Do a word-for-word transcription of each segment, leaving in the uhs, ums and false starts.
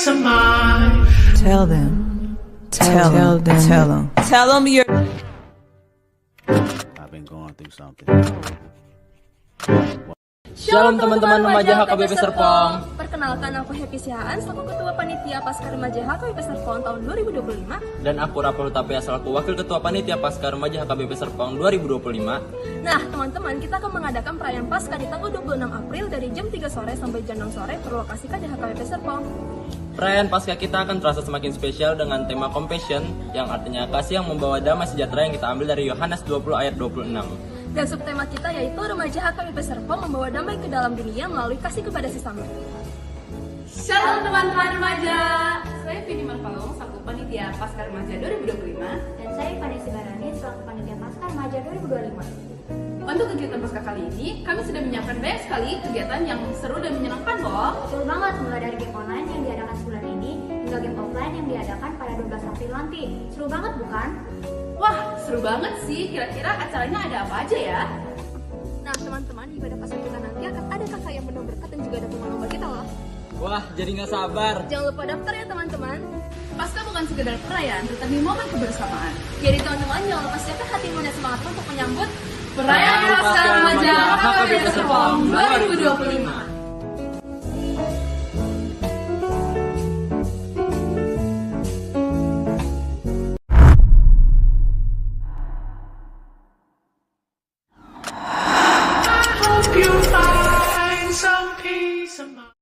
Tell them. Tell them. Tell them. Tell them you're. I've been going through something. Shalom teman-teman remaja H K B P Serpong. Perkenalkan, aku Happy Sihaan selaku Ketua Panitia Paskah Remaja H K B P Serpong tahun dua ribu dua puluh lima. Dan aku Rapol Hutapea selaku Wakil Ketua Panitia Paskah Remaja H K B P Serpong dua ribu dua puluh lima. Nah, teman-teman, kita akan mengadakan perayaan Paskah di tanggal dua puluh enam April dari jam tiga sore sampai jam enam sore, berlokasikan di H K B P Serpong. Perayaan Paskah kita akan terasa semakin spesial dengan tema Compassion, yang artinya kasih yang membawa damai sejahtera, yang kita ambil dari Yohanes dua puluh ayat dua puluh enam. Dan subtema kita yaitu Remaja H K B P Serpong membawa damai ke dalam dunia melalui kasih kepada sesama. Shalom teman-teman remaja. Saya Vini Marpalong selaku Panitia Paskah Remaja dua ribu dua puluh lima. Dan saya Vanessa Barani selaku Panitia Paskah Remaja dua ribu dua puluh lima. Untuk kegiatan Paskah kali ini, kami sudah menyiapkan banyak sekali kegiatan yang seru dan menyenangkan loh. Betul banget, mulai dari game online yang diadakan sebulan ini, hingga game offline yang diadakan pada dua belas April nanti. Seru banget bukan? Wah, seru banget sih. Kira-kira acaranya ada apa aja ya? Nah, teman-teman, di ibadah Paskah kita nanti akan ada kakak yang penuh berkat dan juga ada pengumuman kita loh. Wah, jadi nggak sabar. Jangan lupa daftar ya, teman-teman. Paskah bukan sekedar perayaan, tetapi momen kebersamaan. Jadi, teman-teman, jangan lupa siapkan hatimu dan semangatmu untuk menyambut perayaan Paskah Remaja H K B P Serpong dua ribu dua puluh lima. I hope you find some peace of mind.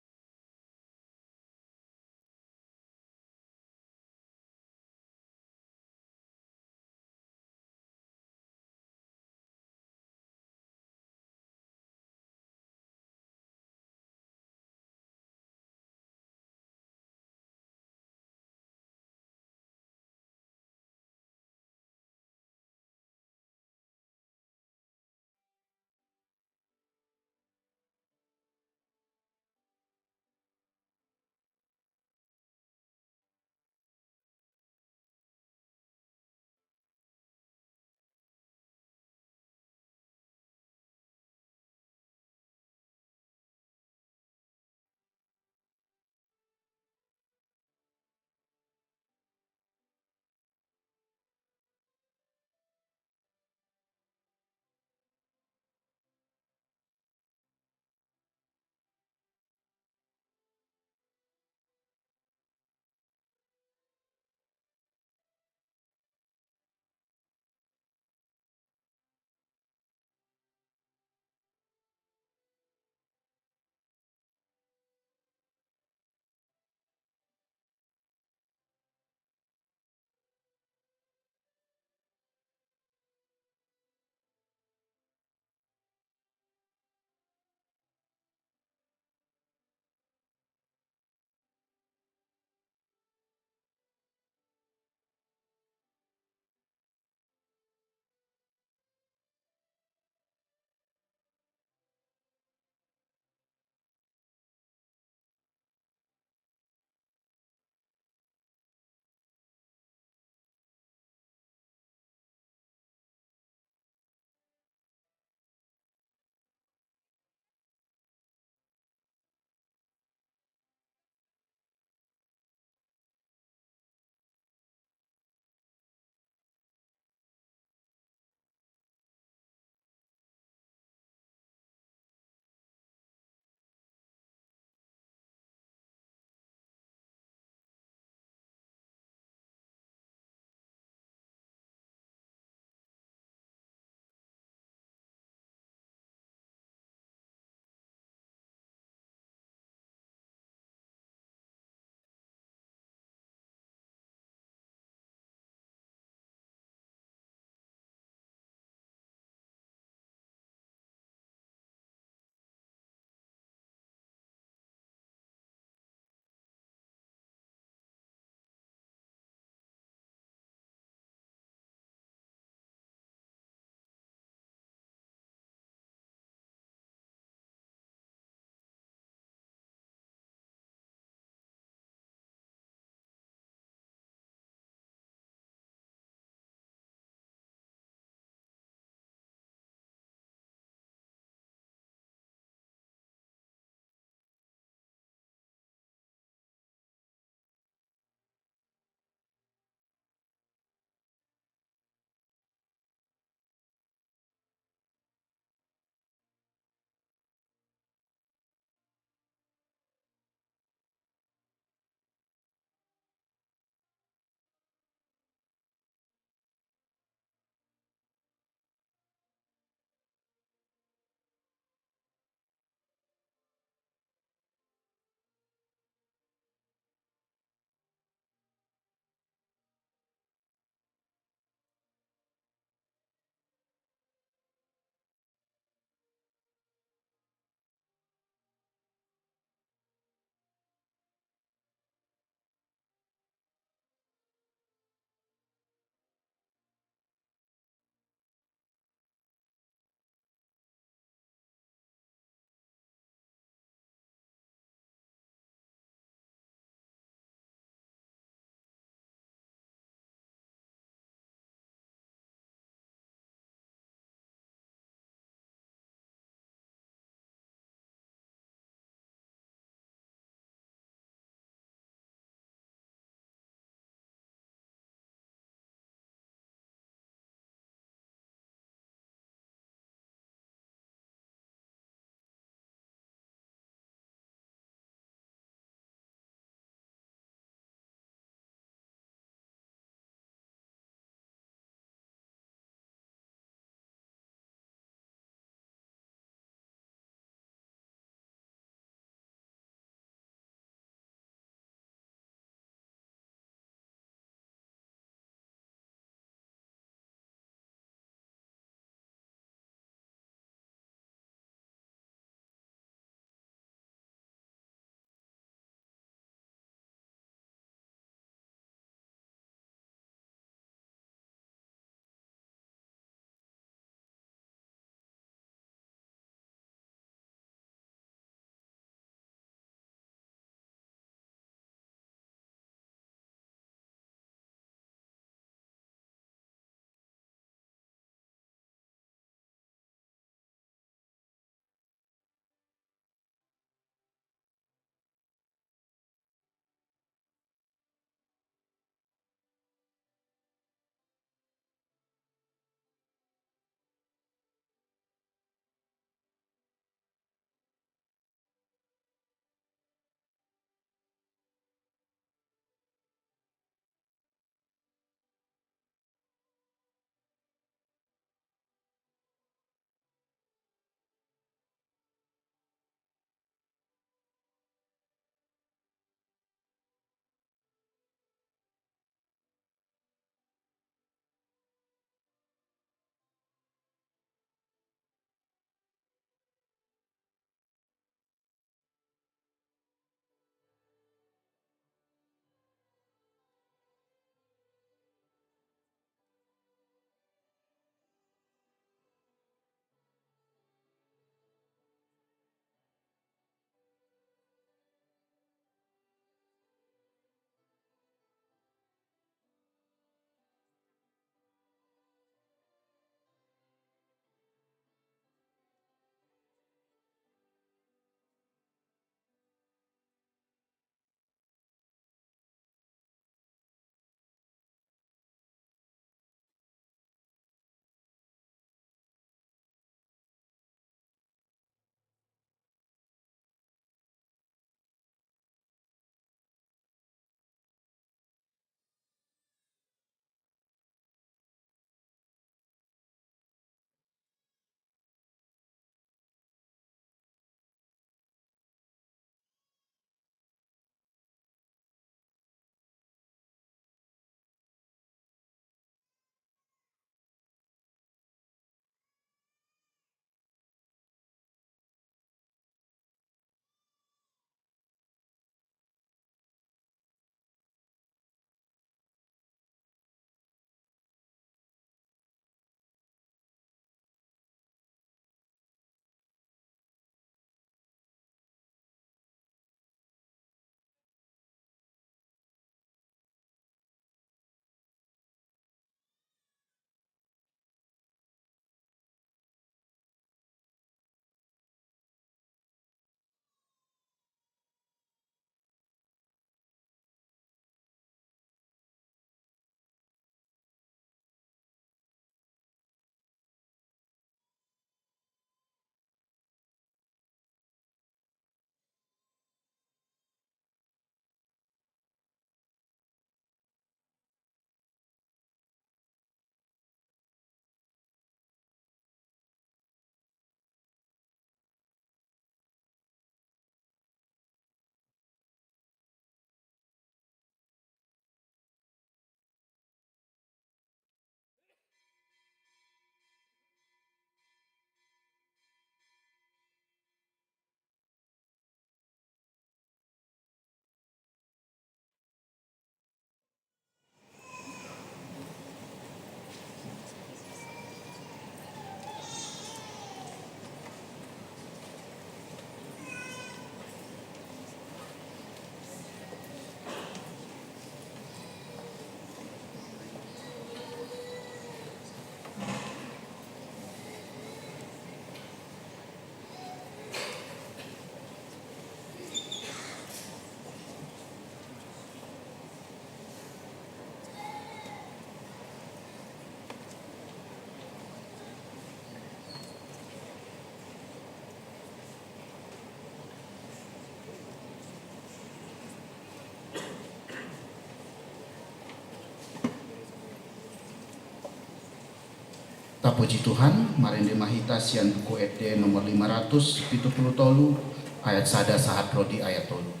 Puji Tuhan, marende ma hita sian Buku Ende nomor lima ratus pitu pulu tolu, ayat sada sahat ro di ayat tolu.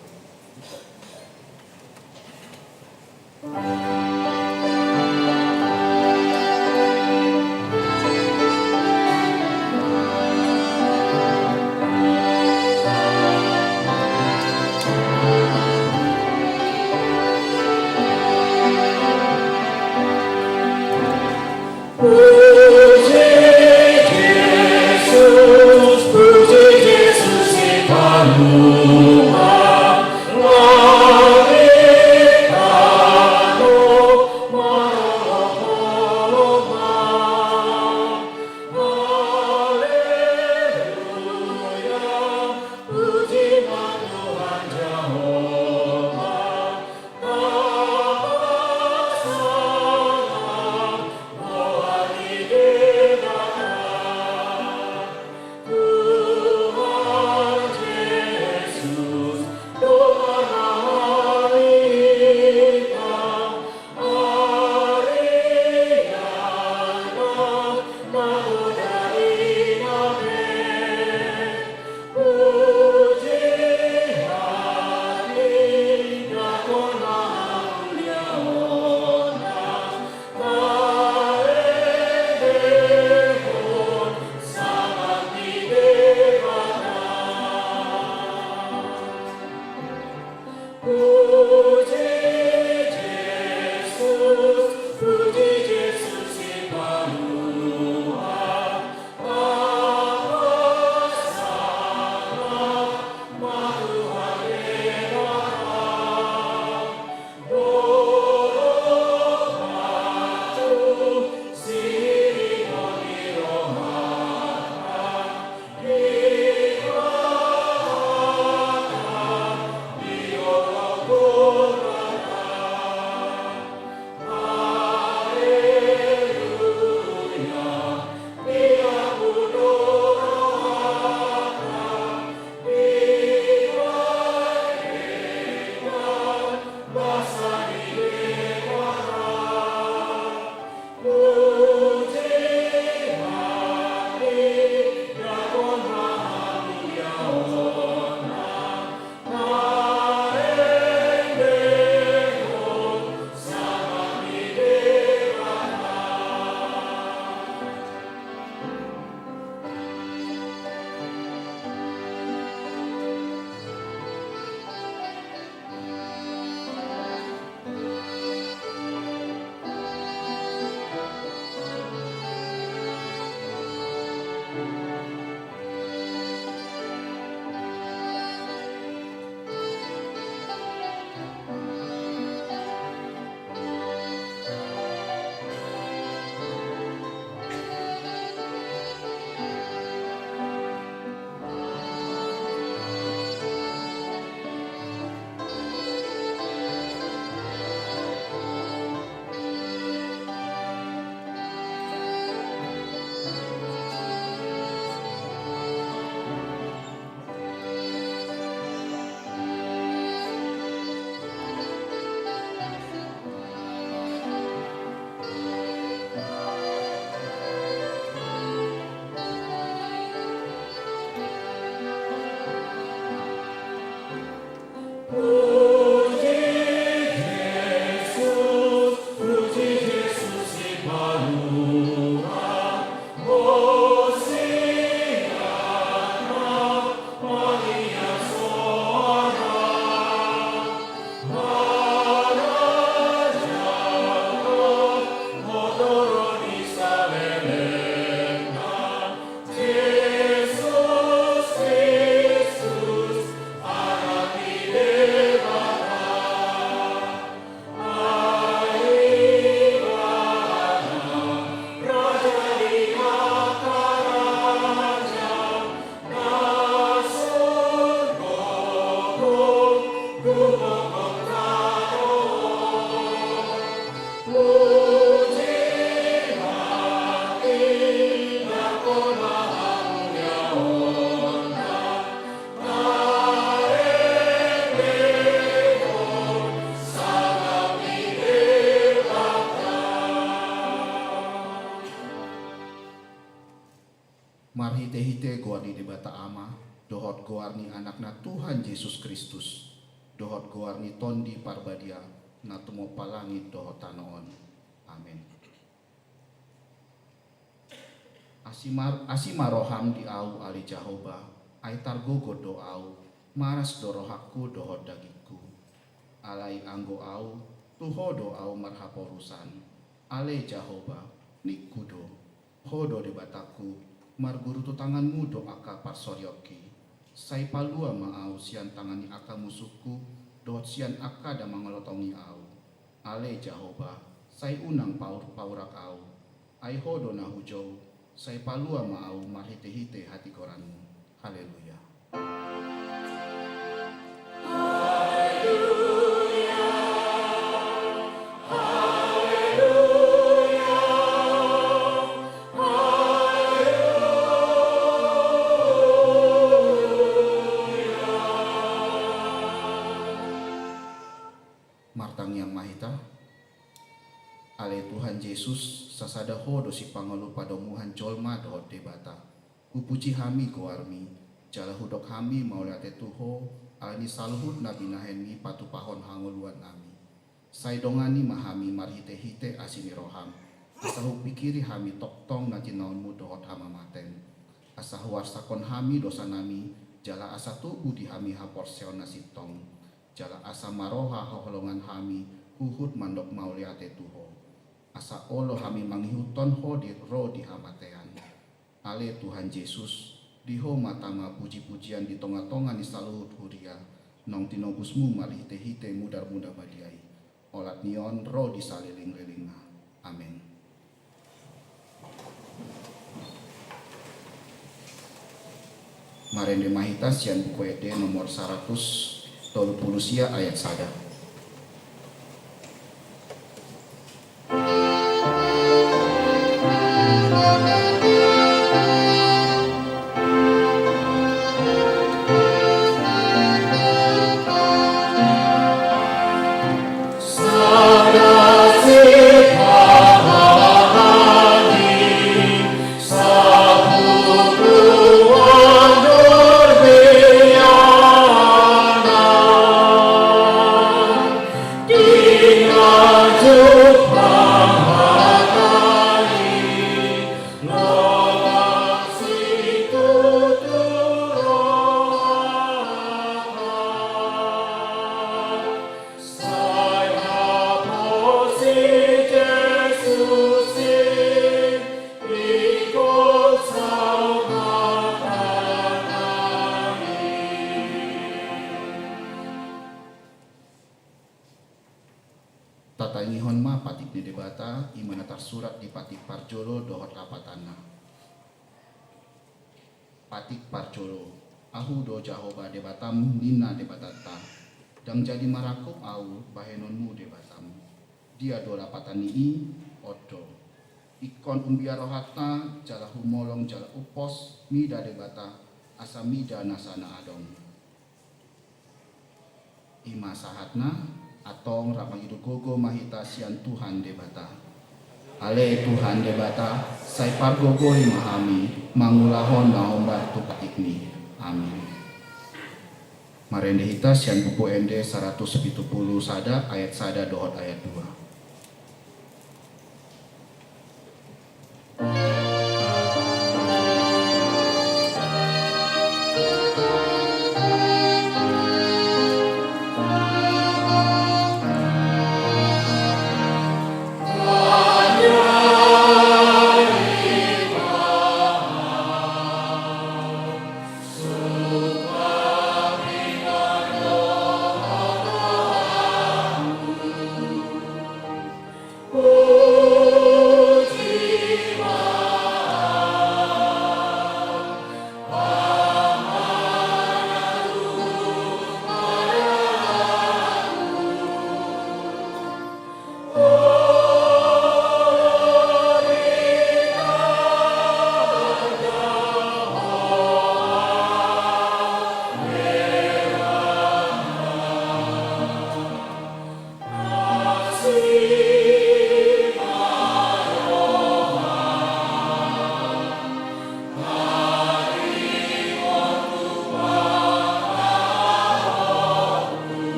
Marhitehite goar ni Debata Ama, dohot goar ni Anakna Tuhan Jesus Kristus, dohot goar ni Tondi Parbadia, na tumompa langit dohot tano on. Amen. Asi ma, asi ma roham di ahu ale Jahowa, ai targogot do ahu, maras do rohangku dohot dagingku. Alai anggo ahu, tu Ho do ahu marhaporusan. Ale Jahowa, ningku do, Ho do Debatangku, margurutu tanganmu do angka parsorionki. Sai palua ma ahu sian tangan ni angka musungku, dohot sian angka na mangolotongi ahu. Ale Jahowa, sai unang paur-, paurak ahu. Ai Ho do na hujou, sai palua ma ahu marhitehite hatigoranmu. Haleluya. Martangiang ma hita. Ale Tuhan Jesus, sasada Ho do sipangolu padomuhan jolma dohot Debata. Hupuji hami goarmi, jala hudok hami mauliate tu Ho, ala ni saluhut na binahenmi patupahon hangoluan nami. Sai dongani ma hami marhitehite asi ni roham, asa hupingkiri hami tongtong na jinaonmu dohot hamamaten. Asa huarsakon hami dosanami, jala asa tubu di hami haporseaon na sintong. Jala asa marroha haholongan hami, huhut mandok mauliate tu Ho. Asa olo hami mangihuthon Ho di ro di hamatean. Ale Tuhan Jesus, di Ho ma tama pujipujian di tongatonga ni saluhut huria, naung tinobusmu marhitehite mudarmu na badia i. Olat ni on ro di salelenglelengna. Amen. Marende ma hita sian Buku Ende nomor saratus tolu pulu sia ayat sada. Tatangihon ma patik ni Debata, i ma na tarsurat di patik parjolo dohot lapatanna. Patik parjolo. Ahu do Jahowa Debatam, ninna Debatanta. Ndang jadi marangkup ahu bahenonmu Debatam. Dia do lapatan ni i? On do. Ingkon umbiar rohanta, jala humolong jala umpos, mida Debata, asa mida nasa na adong. I ma sahatna. Antong rap mangido gogo ma hita sian Tuhan Debata. Ale Tuhan Debata, sai pargogoi ma hami mangulahon na hombar tu patikmi. Amin. Marende hita sian Buku Ende saratus pitu pulu sada ayat sada dohot ayat dua.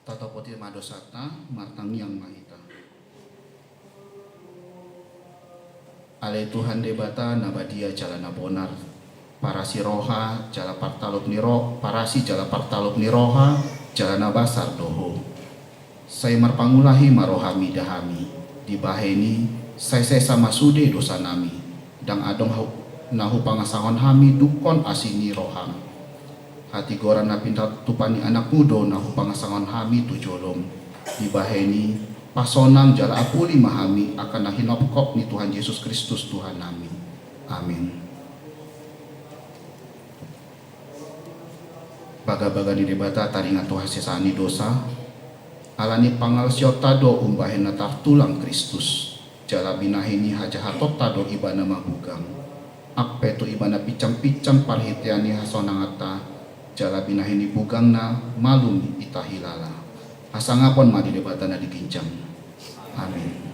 Tatopoti ma dosanta, martangiang ma hita. Ale Tuhan Debata na badia jala na bonar, parasi roha jala partalup ni ro-, parasi jala partalup ni roha, jala na basar do Ho. Sai marpangulahi ma rohami da hami, dibahen i sai sesa ma sude dosanami, ndang adong hu-, na hupangasahon hami dungkon asi ni roham. Hatigoran na pinatupa ni AnakMu do na hupangasahon hami tu jolom. Dibahen i, pasonang jala apuli ma hami angka na hinopkop ni Tuhan Jesus Kristus Tuhannami. Amin. Bagabaga ni Debata taringot tu hasesaan ni dosa, ala ni pangalaosionta do umbahen na tartulang Kristus. Jala binahen ni hajahatonta do Ibana mabugang. Ampe tu Ibana pinsangpinsang parhitean ni hasonanganta, jala binahen ni bugangna malum hita hilala. Hasangapon ma di Debata na di ginjang. Amin.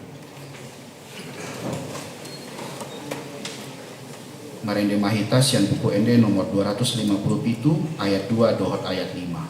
Marende ma hita sian Buku Ende nomor dua ratus lima puluh pitu, ayat dua dohot ayat lima.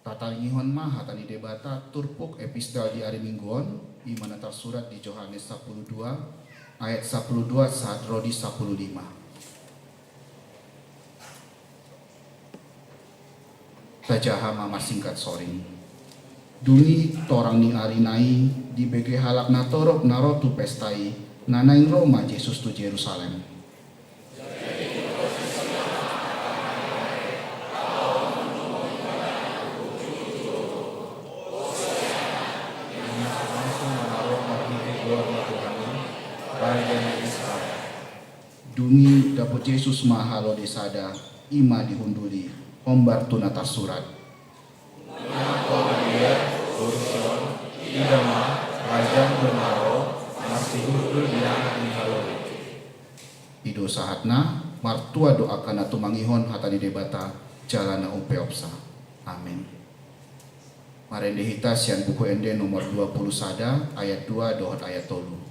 Tatalingihon ma hata ni Debata, turpuk epistel di ari Minggu on, i ma na tarsurat di Johannes sampulu dua, ayat sampulu dua sahat ro di sampulu lima. Tajaha ma marsingkat soring. Dung i torang ni ari na i, dibege halak natorop na ro tu pesta i, na naeng ro ma Jesus tu Jerusalem. Dung i dapot Jesus ma halode sada, i ma dihunduli hombar tu na tarsurat. Ida ma, Rajam do na ro, marsihundul di anak ni halode. I do sahatna. Martua do angka na tumangihon hata ni Debata jala na umpeopsa. Amen. Marende hita sian Buku Ende nomor dua pulu sada, ayat dua dohot ayat tolu.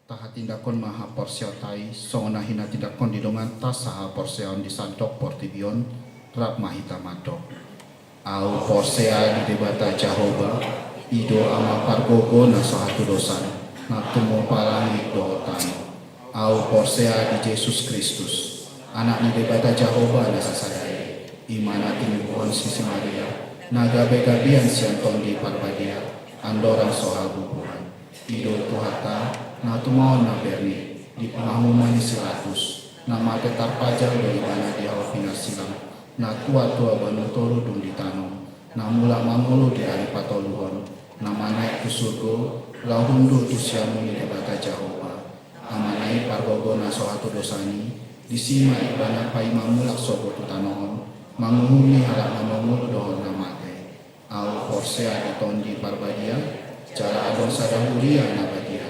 Tahatindangkon ma haporseaonta i songon na hinatindangkon ni donganta sahaporseaon di sandok portibi on. Rap ma hita mandok. Ahu porsea di Debata Jahowa, i do Ama pargogo na so hatudosan, na tumompa langit dohot tano. Ahu porsea di Jesus Kristus, Anak ni Debata Jahowa na sasada i, i ma na tinumbuhon si, si Maria, na gabe gabean sian Tondi Parbadia, andorang so habubuhan. I do Tuhanta, na tumaon na berni, di pangahuman ni si Pilatus, na mate tarpajal do ibana di hau pinarsilang, na tua-tua boanna toru dung ditanom, na mulak mangolu di ari patoluhon, na manaek tu surgo, laho hundul tu siamun ni Debata Jahowa. Amanami pargogo na so hatudosan i, disi ma ibana paima mulak sogot tu tano on, manguhumi halak na mangolu dohot na mate. Ahu porsea di Tondi Parbadia, jala adong sada huria na badia,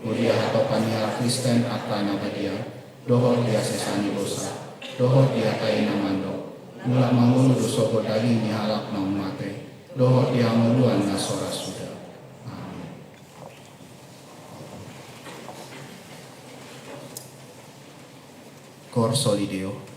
huria hatopan ni halak Kristen arta na badia, dohot di hasesaan ni dosa, dohot di hata i na mandok, mulak mangolu do sogot daging ni halak naung mate, dohot di hangoluan na so ra suda. Amin. Cor Soli Deo.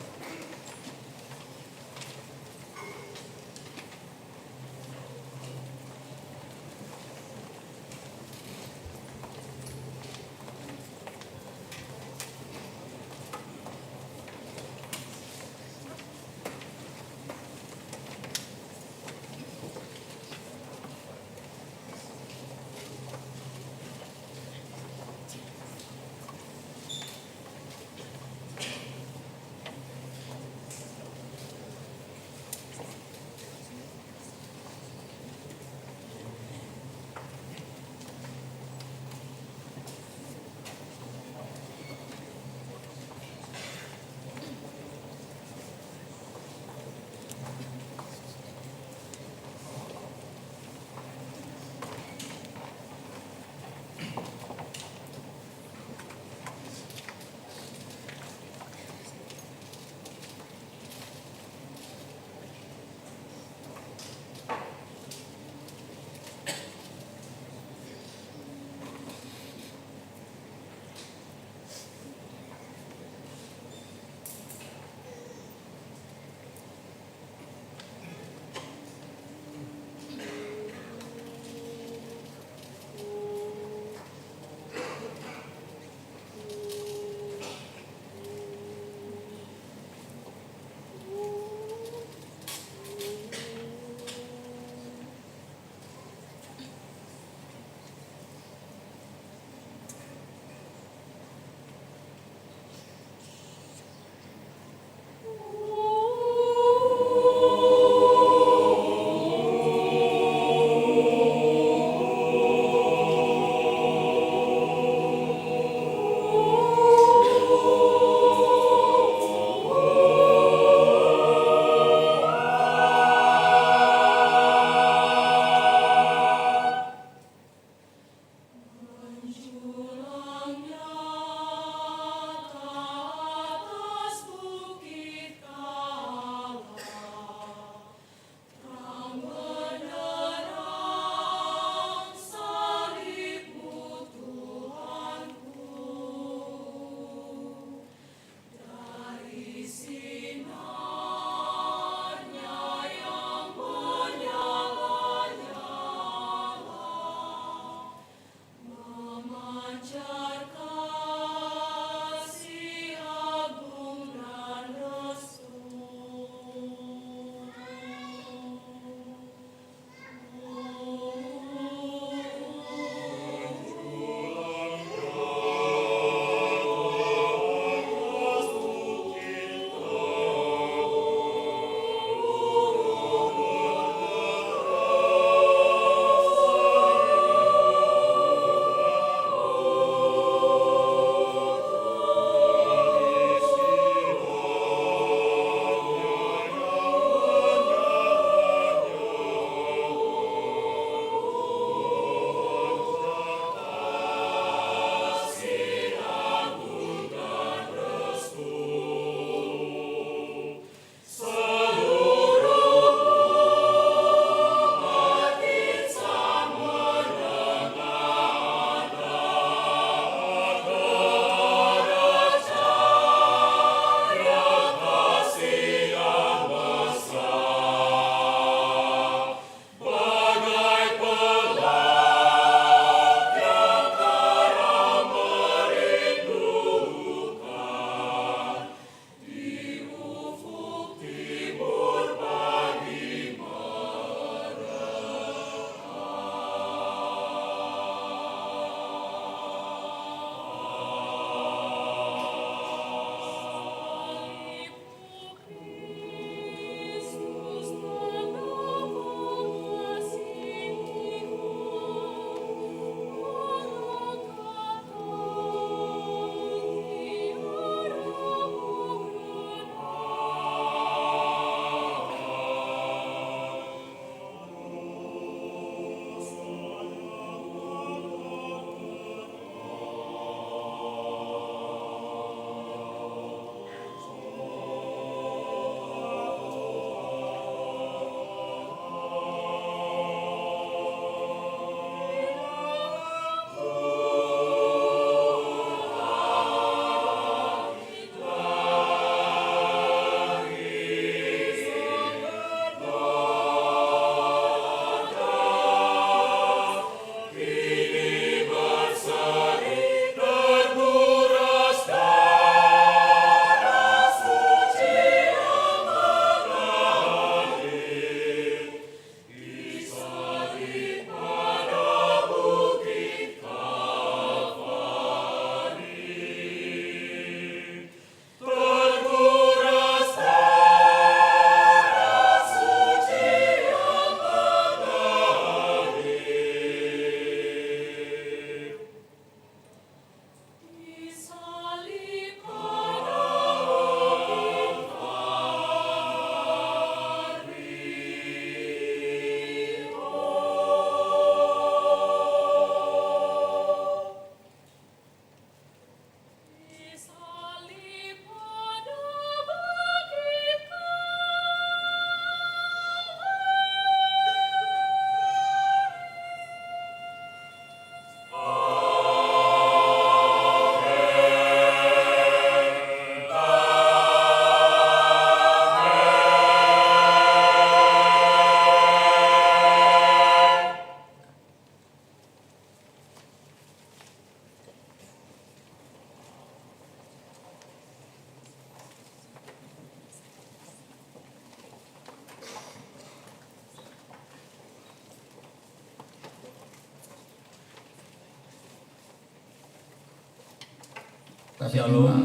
Tabege ma,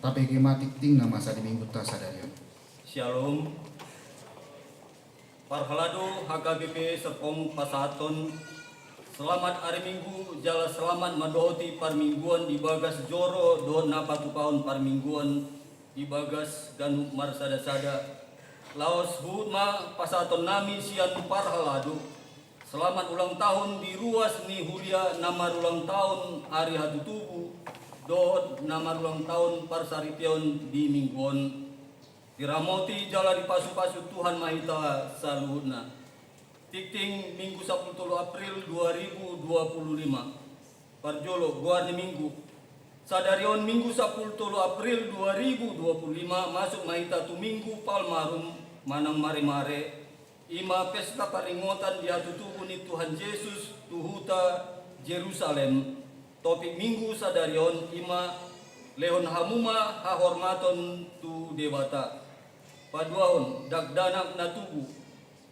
tabege ma tingting na masa di minggunta sadari on. Syalom. Parhalado H K B P Serpong pasahathon selamat ari Minggu jala selamat mandohoti parmingguon di bagas joro dohot na patupahon parmingguon di bagas ganup marsadasada. Laos huhut ma pasahatonnami sian parhalado selamat ulang tahun di ruas ni huria na marulang tahun ari hatutubu dohot na marulang tahun parsaripeon di minggu on. Diramoti jala dipasupasu Tuhan ma hita saluhutna. Tingting Minggu sapuluh tolu April dua ribu dua puluh lima. Parjolo, goar ni Minggu. Sadari on Minggu sapuluh tolu April dua ribu dua puluh lima, masuk ma hita tu Minggu Palmarum manang Maremare, i ma pesta paringotan di hatutubu ni Tuhan Jesus tu huta Jerusalem. Topik Minggu sadari on i ma lehon hamu ma hahormaton tu Debata. Paduahon, dakdanak na tubu.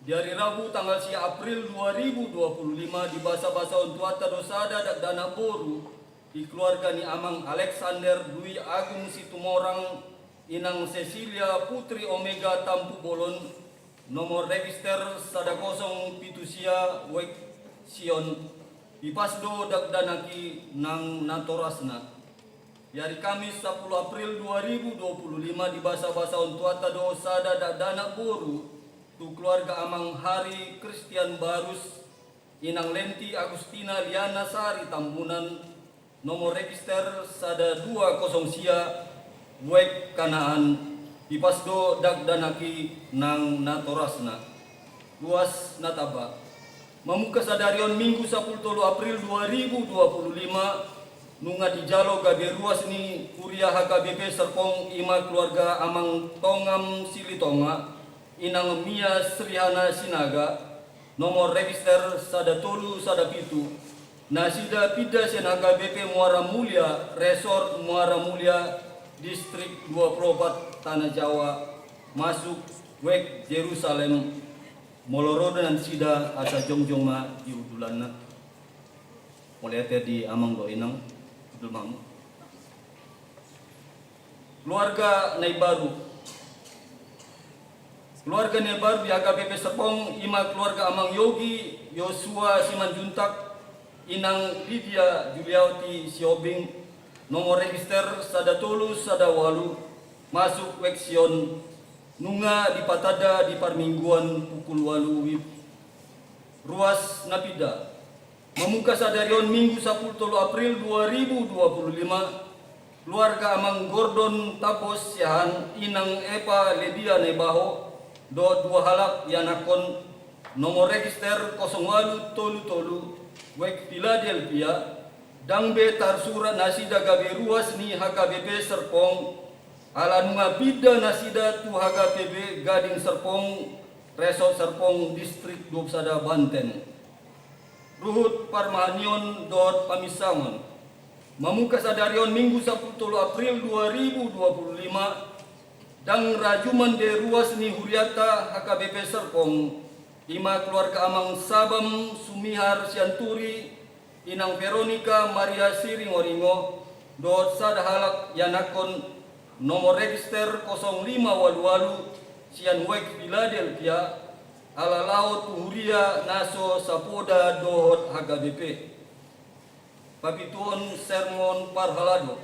Di ari Rabu tanggal sia April dua ribu dua puluh lima, dibasabasahon Tuhanta do sada dakdanak boru di keluarga ni Amang Alexander Dwi Agung Situmorang, Inang Cecilia Putri Omega Tampubolon, nomor register sada kosong pitu sia, wek Sion. Pipas do dakdanak i nang natorasna. Di ari Kamis sapuluh April dua ribu dua puluh lima, dibasabasahon Tuhanta do sada dakdanak boru tu keluarga Amang Hari Christian Barus, Inang Lenti Agustina Liana Sari Tambunan, nomor register sada dua kosong sia, wek Kanaan. Pipas do dakdanak i nang natorasna. Ruas na tamba. Mamungka sadari on Minggu sapuluh tolu April dua ribu dua puluh lima, nunga dijalo gabe ruas ni huria H K B P Serpong, i ma keluarga Amang Tongam Silitonga, Inang Mia Srihana Sinaga, nomor register sada tolu sada pitu, nasida pinda sian H K B P Muara Mulia, Resort Muara Mulia, Distrik dua puluh opat, Tanah Jawa, masuk wek Jerusalem. Molo ro do nasida, asa jongjong ma di udulanna. Mauliate di amang dohot inang, udul ma hamu. Keluarga na imbaru. Keluarga na imbaru di H K B P Serpong, i ma keluarga Amang Yogi Yosua Simanjuntak, Inang Lydia Juliawati Sihombing, nomor register sada tolu sada ualu, masuk wek Sion, nunga dipatanda di parmingguan pukul ualu wib. Ruas na pinda. Mamungka sadari on Minggu sapuluh tolu April dua ribu dua puluh lima, keluarga Amang Gordon Tabos Siahaan, Inang Epa Ledia Naibaho, dohot dua halak ianakhon, nomor register kosong ualu tolu tolu, wek Philadelphia, ndang be tarsurat nasida gabe ruas ni H K B P Serpong, ala nunga pinda nasida tu H K B P Gading Serpong, Resort Serpong, Distrik dua puluh sada Banten. Ruhut parmahanion dohot paminsangon. Mamungka sadari on Minggu sapuluh tolu April dua ribu dua puluh lima, ndang rajuman be ruas ni hurianta H K B P Serpong, i ma keluarga Amang Sabam Sumihar Sianturi, Inang Veronica Maria Siringoringo, dohot sada halak ianakhon, nomor register kosong lima ualu ualu, sian wek Philadelphia, ala laho tu huria na so sapoda dohot H K B P. Papituhon sermon parhalado.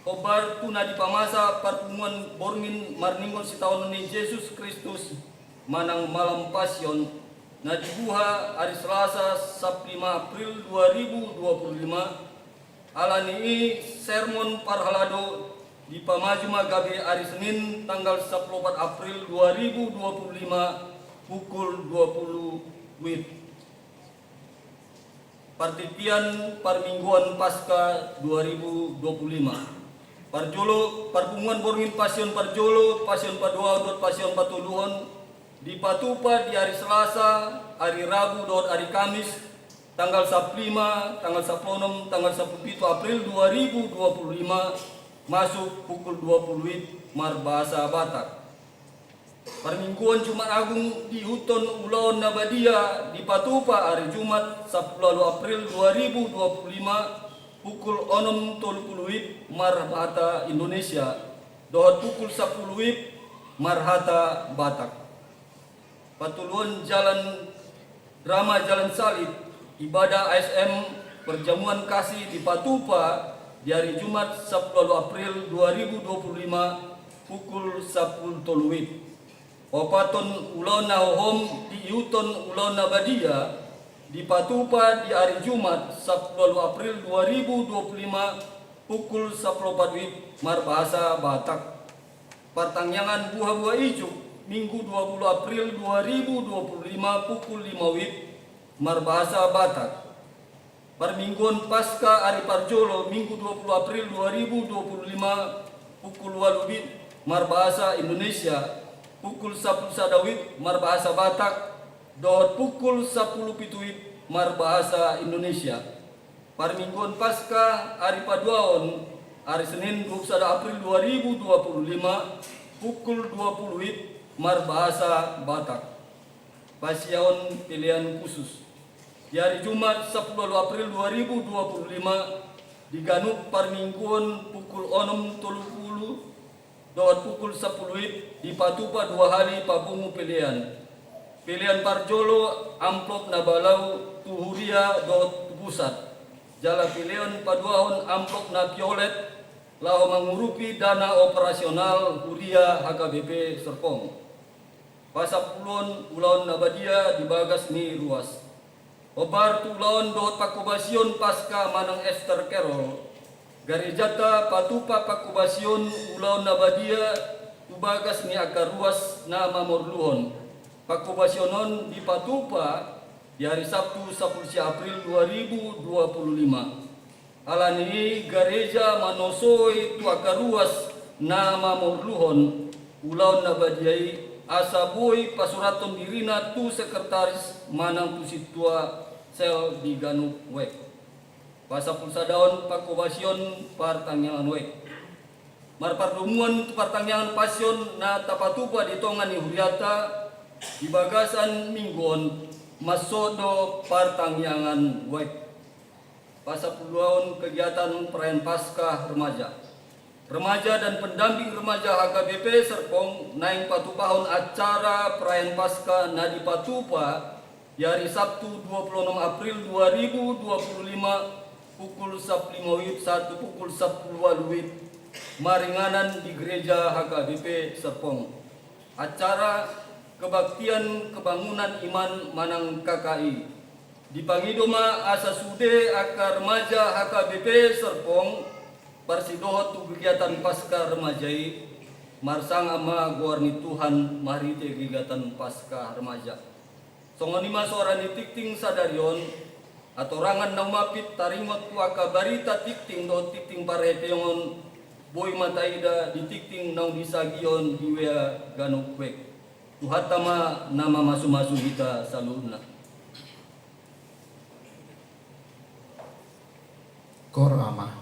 Hombar tu na dipamasa parpunguan borngin marningon sitaonon ni Jesus Kristus manang malam Pasion, na dibuha ari Selasa sampulu lima April dua ribu dua puluh lima, ala ni i sermon parhalado dipamaju ma gabe ari Senin tanggal sampulu opat April dua ribu dua puluh lima, pukul dua puluh wib. Partingkian parmingguan Paskah dua ribu dua puluh lima. Parjolo, parpunguan borngin Pasion parjolo, Pasion paduahon dohot Pasion patoluhon, dipatupa di ari Selasa, ari Rabu dohot ari Kamis, tanggal sampulu lima, tanggal sampulu onom, tanggal sampulu pitu April dua ribu dua puluh lima, masuk pukul dua puluh wib marbahasa Batak. Parmingguan Jumat Agung diihuthon ulaon na badia, dipatupa ari Jumat sampulu ualu April dua ribu dua puluh lima, pukul onom tolu pulu WIB marhata Indonesia, dohot pukul sampulu WIB marhata Batak. Patoluhon, jalan drama Jalan Salib, ibadah A S M, perjamuan kasih dipatupa di hari Jumat, sampulu ualu April dua ribu dua pulu lima, pukul sampulu tolu WIB. Opathon, ulaon na hohom diihuthon ulaon na badia, dipatupa di hari Jumat, sampulu ualu April dua ribu dua pulu lima, pukul sampulu opat WIB, marbahasa Batak. Partangiangan buhabuha ijuk, Minggu dua pulu April dua ribu dua pulu lima, pukul lima WIB, marbahasa Batak. Parmingguon Paskah ari parjolo, Minggu dua pulu April dua ribu dua pulu lima, pukul ualu WIB, marbahasa Indonesia, pukul sampulu sada WIB, marbahasa Batak, dohot pukul sampulu pitu WIB, marbahasa Indonesia. Parmingguon Paskah ari paduahon, ari Senin dua pulu sada April dua ribu dua pulu lima, pukul dua pulu WIB, marbahasa Batak. Pasiaon pelean khusus. Di hari Jumat, sampulu ualu April dua ribu dua pulu lima, di ganup parmingguon, pukul onom tolu pulu dohot pukul sampulu WIB, dipatupa dua hali papungu pelean. Pelean parjolo, amplop na balau tu huria dohot tu pusat. Jala pelean paduahon, amplop na violet, laho mangurupi dana operasional huria H K B P Serpong. Pasampuluhon, ulaon na badia di bagas ni ruas. Hombar tu ulaon dohot panghobasion Paskah manang Easter Carol, garejanta patupa panghobasion ulaon na badia tu bagas ni angka ruas na mamorluhon. Panghobasion on dipatupa di ari Sabtu, sampulu sia April dua ribu dua pulu lima. Ala ni i, gareja manosoi tu angka ruas na mamorluhon ulaon na badia i, asa boi pasurathon dirina tu sekretaris manang tu sintua sel di ganup wijk. Pasampulu sadahon, panghobasion partangiangan wijk. Marpardomuan tu partangiangan Passion na tapatupa di tonga ni hurianta di bagasan minggu on, mansai do partangiangan wijk. Pasampuluahon, kegiatan perayaan Paskah remaja. Remaja dan pendamping remaja H K B P Serpong naeng patupahon acara perayaan Paskah na dipatupa di ari Sabtu, dua puluh enam April dua ribu dua puluh lima, pukul sampulu lima WIB sahat tu pukul sampulu ualu WIB, maringanan di gereja H K B P Serpong. Acara kebaktian kebangunan iman manang K K I. Dipangido ma asa sude angka remaja H K B P Serpong parsidohot tu kegiatan Paskah remaja i, marsangap ma goar ni Tuhan marhite kegiatan Paskah remaja. Songon i ma suara ni tingting sadari on, atorangan na umampit taringot tu angka barita tingting dohot tingting parhiteon, boi ma taida di tingting naung disagihon di W A ganup wijk. Tuhanta ma na mamasumasu hita saluhutna. Qor, Ama.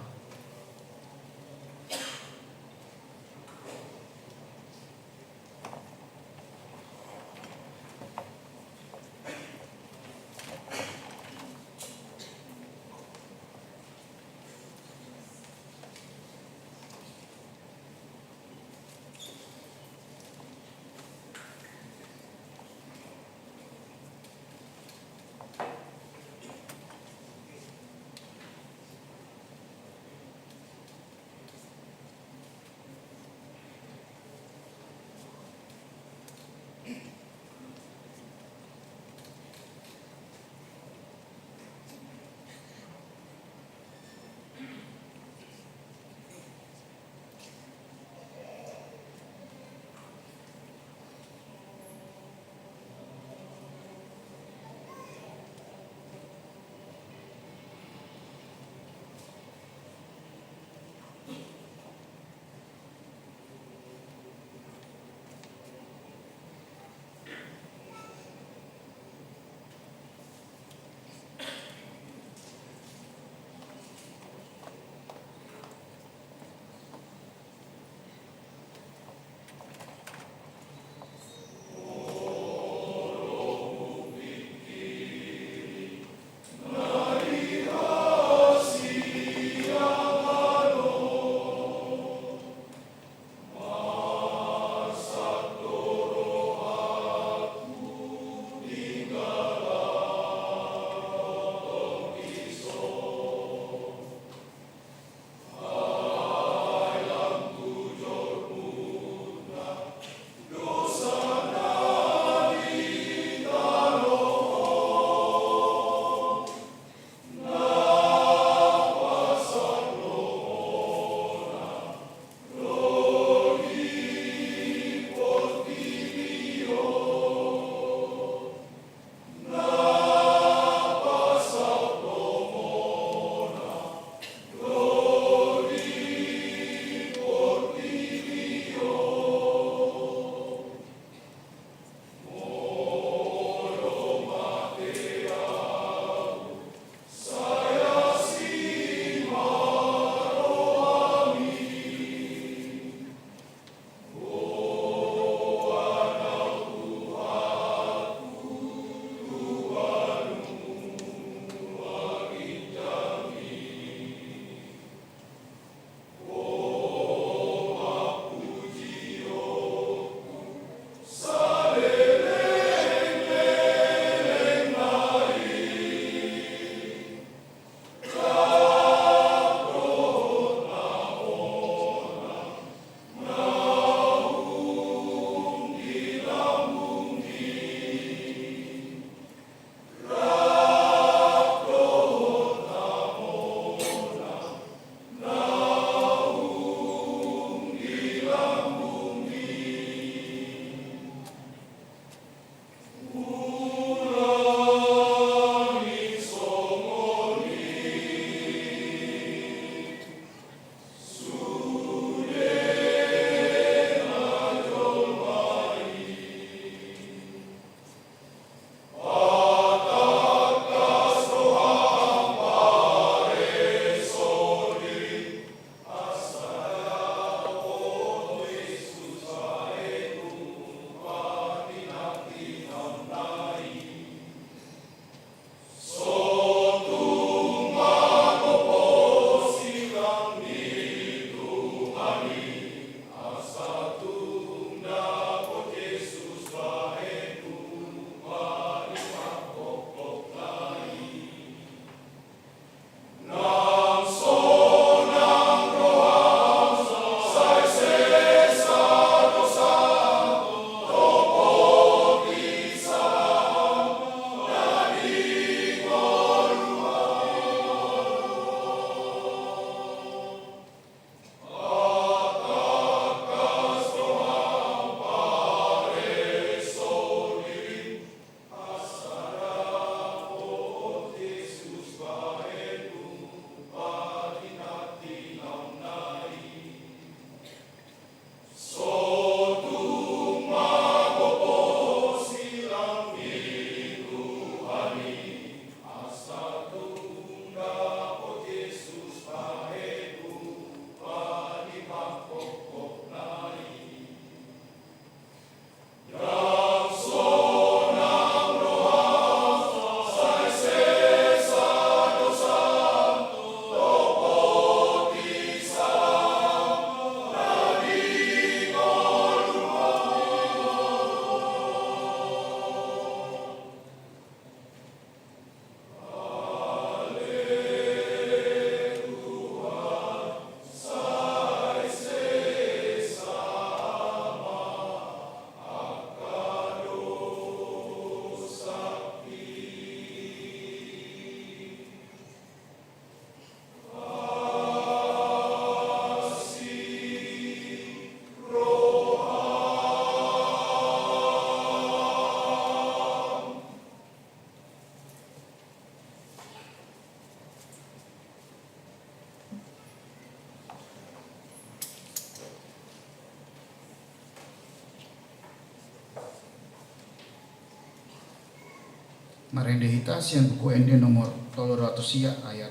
Marende hita sian Buku Ende nomor tolu ratus sia, ayat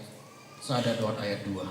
sada dohot ayat dua.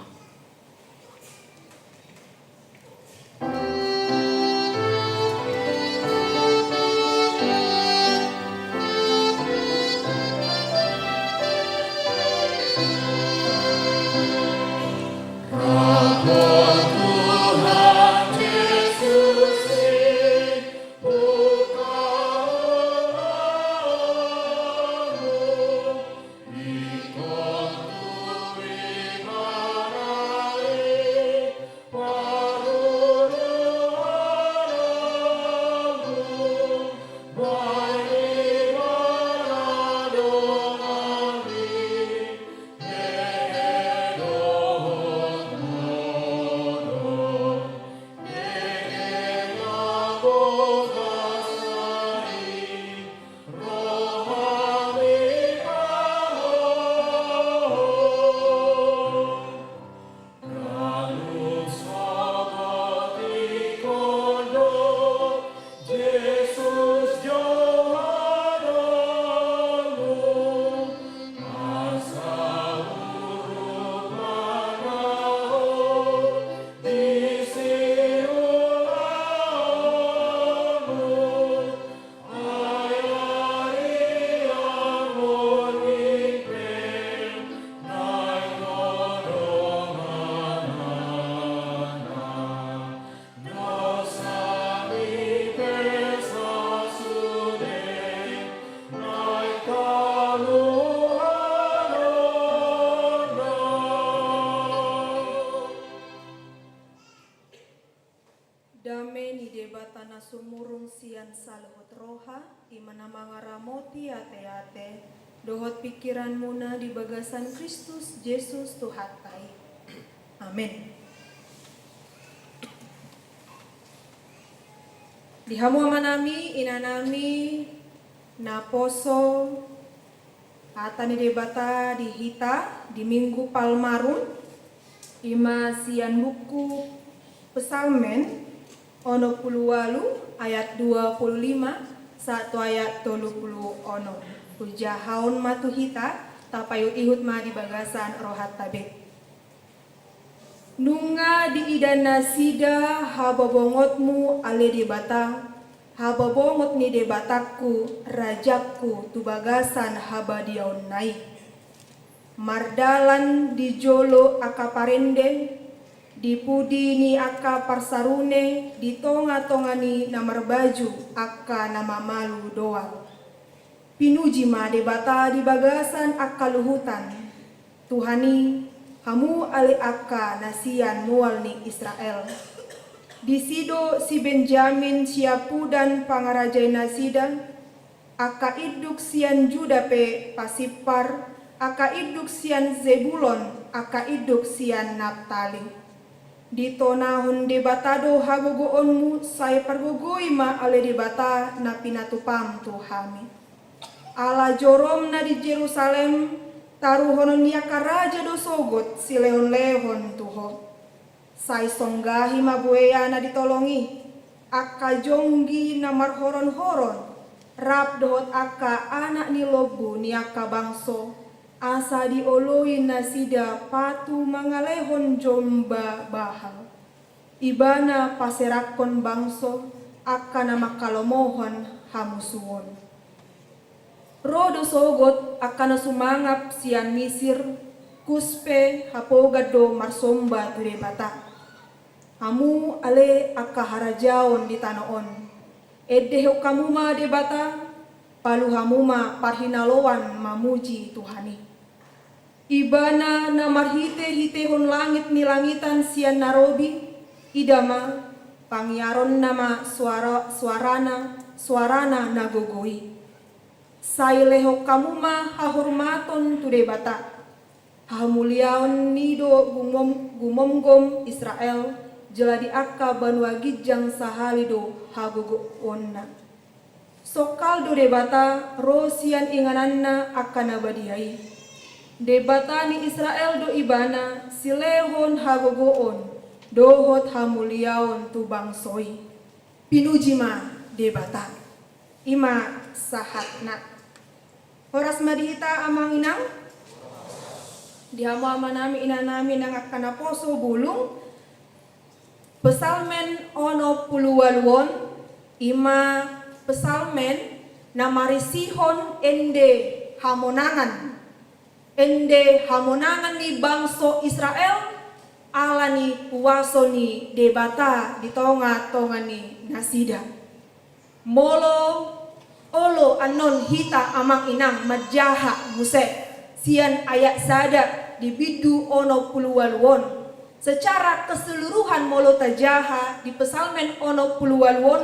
Dame ni Debata na sumurung sian saluhut roha, i ma na mangaramoti ateate dohot pingkiranmuna di bagasan Kristus Jesus Tuhanta i. Amen. Di hamu amanami, inanami, naposo hata ni Debata di hita di Minggu Palmarum, i ma sian buku Psalmen onom pulu ualu ayat dua pulu lima sahat tu ayat tolu pulu onom. Hujahaon ma tu hita, tapaihut-ihut ma di bagasan rohanta be. Nunga diida nasida habobongotmu, ale Debata, habobongot ni Debatangku, rajangku, tu bagasan habadiaonna i. Mardalan di jolo angka parende, di pudi ni angka parsarune, di tonga-tonga ni na marbaju angka na mamalu doang. Pinuji ma Debata di bagasan angka luhutan. Tuhan i, hamu ale angka na sian mual ni Israel. Disi do si Benjamin siampudan pangarajainasida, angka induk sian Juda pe pasimpar, angka induk sian Zebulon, angka induk sian Naptali. Ditonahon Debata do hagogoonmu, sai pargogoi ma ale Debata na pinatupam tu hami. Ala jorom na di Jerusalem, taruhonon ni angka raja do sogot silehon-lehon tu Ho. Sai songgahi ma buea na ditolong i, angka jonggi na marhoron-horon, rap dohot angka anak ni lombu ni angka bangso, asa dioloi nasida patu mangalehon jomba Baal. Ibana paserakhon bangso angka na manghalomohon hamusuon. Ro do sogot angka na sumangap sian Misir, Kus pe hapogan do marsomba tu Debata. Hamu ale angka harajaon di tano on, endehon hamu ma Debata, palu hamu ma parhinaloan mamuji Tuhan i. Ibana na marhite-hitehon langit ni langitan sian na robi, ida ma, pangiaronna ma suara, suarana, suarana na gogo i. Sai lehon hamu ma hahormaton tu Debata. Hamuliaon ni do gumom-, gumomgom Israel, jala di angka banua ginjang sahali do hagogoonna. Songkal do Debata ro sian ingananna angka na badia i. Debata ni Israel do Ibana silehon hagogoon dohot hamuliaon tu bangso i. Pinuji ma Debata. I ma sahatna. Horas ma di hita amang inang. Di hamu amanami inanami nang angka naposo bulung. Psalmen onom pulu ualu on, ima psalmen na marisihon ende hamonangan. Ende hamonangan ni bangso Israel, ala ni huaso ni Debata di tonga-tonga ni nasida. Molo olo annon hita amang inang manjaha muse sian ayat sada di bindu onom pulu ualu on. Secara keseluruhan molo tajaha di psalmen onom pulu ualu on,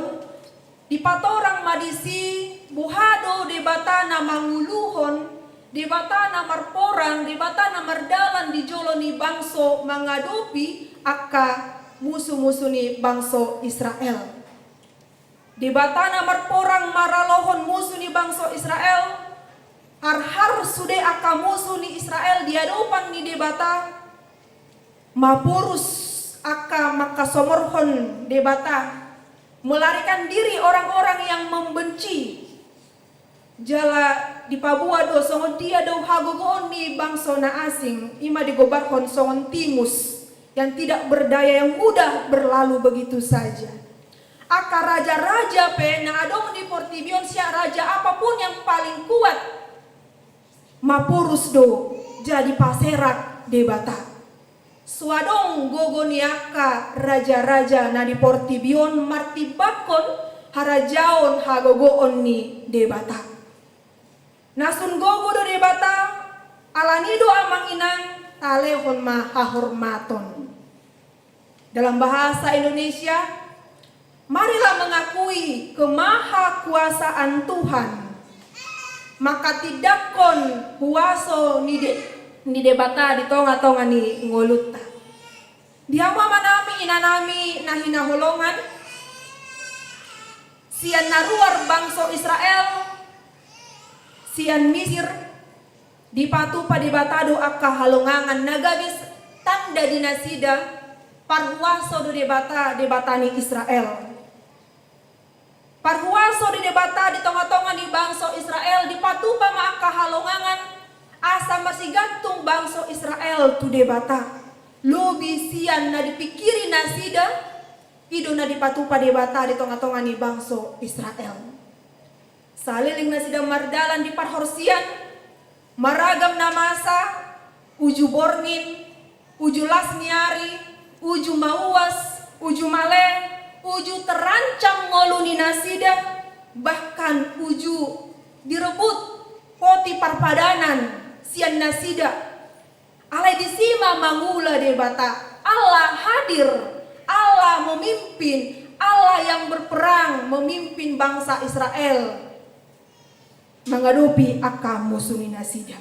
dipatorang ma disi boha do Debata na manguluhon, Debata na marporang, Debata na mardalan di jolo ni bangso mangadopi angka musu-musu ni bangso Israel. Debata na marporang maralohon musu ni bangso Israel, harhar sude angka musu ni Israel di adopan ni Debata, mapurus angka mangkasomorhon Debata, melarikan diri orang-orang yang membenci. Jala dipaboa do songon dia do hagogoon ni bangso na asing, ima digombarhon songon timus yang tidak berdaya, yang mudah berlalu begitu saja. Angka raja-raja pe na adong di portibi on, sian raja apapun yang paling kuat, mapurus do jadi paserak Debata. So adong gogo ni angka raja-raja na di portibi on martimbangkon harajaon hagogoon ni Debata. Na sun gogo do Debata, alani do amang inang talehon ma hahormaton. Dalam bahasa Indonesia, marilah mengakui kemahakuasaan Tuhan. Maka tindakkon huaso ni, de, ni Debata di tonga-tonga ni ngolunta. Di hamu amanami inanami na hinaholongan, sian na ruar bangso Israel sian Misir, dipatupa Debata do angka halongangan na gabe tanda di nasida, parhuaso do Debata, Debata ni Israel. Parhuaso do Debata di tonga-tonga ni bangso Israel, dipatupa ma angka halongangan asa masigantung bangso Israel tu Debata. Lobi sian na dipingkiri nasida, i do na dipatupa Debata di tonga-tonga ni bangso Israel. Saleleng nasida mardalan di parhorsian, maragam na masa, uju borngin, uju las ni ari, uju mauas, uju male, uju terancam ngolu ni nasida, bahkan uju direbut poti parpadanan sian nasida. Alai disi ma mangula Debata, Allah hadir, Allah memimpin, Allah yang berperang memimpin bangsa Israel mangadopi angka musu ni nasida.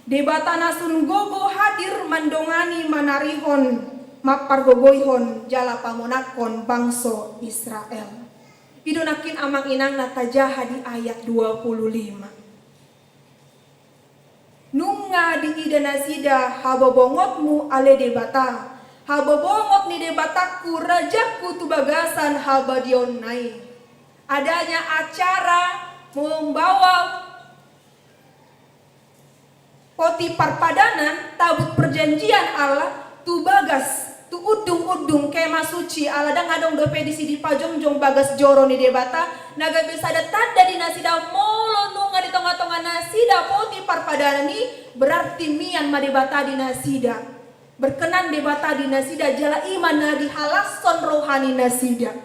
Debata na sun gogo hadir mandongani, manarihon, mampargogoihon jala pamonangkon bangso Israel. I do nangkin amang inang na tajaha di ayat dua puluh lima. Nunga diida nasida habobongotmu ale Debata, habobongot ni Debatangku, rajangku tu bagasan habadiaonna i. Adanya acara membawa poti parpadanan, tabut perjanjian Allah, tu bagas, tu undung-undung kemah suci, ala ndang adong dope disi dipajongjong bagas joro ni Debata, na gabe sada tanda di nasida. Molo nunga di tonga-tonga nasida poti parpadanan i, berarti mian ma Debata di nasida. Berkenan Debata di nasida, jala i ma na dihalashon roha ni nasida.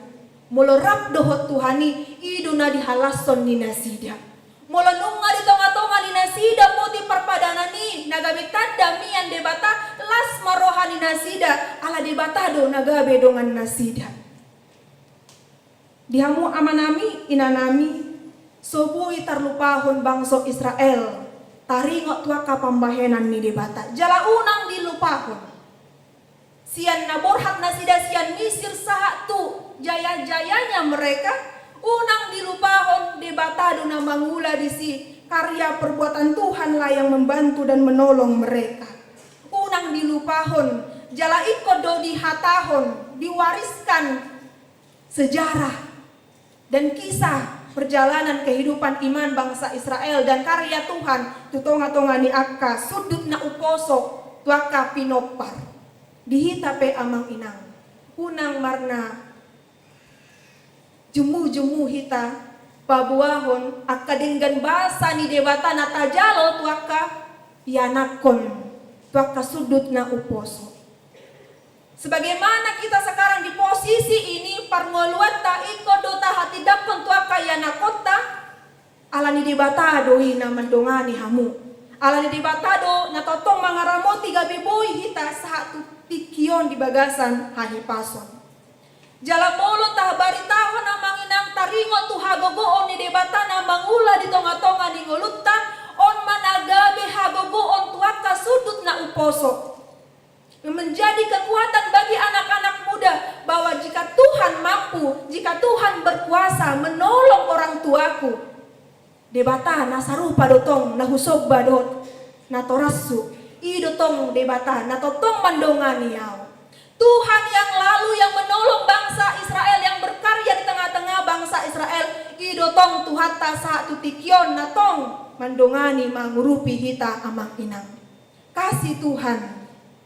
Molo rap dohot Tuhan i, i do na dihalashon ni nasida. Molo nunga di tonga-tonga ni nasida poti parpadanan i, na gabe tanda mian Debata, las ma roha ni nasida, ala Debata do na gabe dongan nasida. Di hamu amanami, inanami, so boi tarlupahon bangso Israel taringot tu angka pambahenan ni Debata. Jala unang dilupahon. Sian na borhat nasida sian Misir sahat tu jaya-jayanya mereka, unang dilupahon Debata do na mangula disi, karya perbuatan Tuhanlah yang membantu dan menolong mereka. Unang dilupahon, jala ingkon do dihatahon, diwariskan sejarah dan kisah perjalanan kehidupan iman bangsa Israel dan karya Tuhan tu tonga-tonga ni angka sundut na uposo, tu angka pinompar. Di hita pe amang inang, unang marna jumu-jumu hita paboahon angka denggan basa ni Debata na tajalo tu angka ianakhon, tu angka sundut na uposo. Sebagaimana kita sekarang di posisi ini, parngoluanta ingkon do tahatindangkon tu angka ianakhonta, ala ni Debata do i na mandongani hamu. Ala ni Debata do na tongtong mangaramoti gabe boi hita sahat tu tingki on di bagasan hahipason. Jala molo tabaritahon amang inang taringot tu hagogoon ni Debata na mangula di tonga-tonga ni ngolunta, on ma na gabe hagogoon tu angka sundut na uposo. Menjadi kekuatan bagi anak-anak muda bahwa jika Tuhan mampu, jika Tuhan berkuasa menolong orang tuaku, Debata na sarupa do tong na husomba dohot natorashu, i do tong Debata na tongtong mandongani au. Tuhan yang lalu yang menolong bangsa Israel, yang berkarya di tengah-tengah bangsa Israel, i do tong Tuhanta sahat tu tingki on na tong mandongani mangurupi hita amang inang. Kasih Tuhan,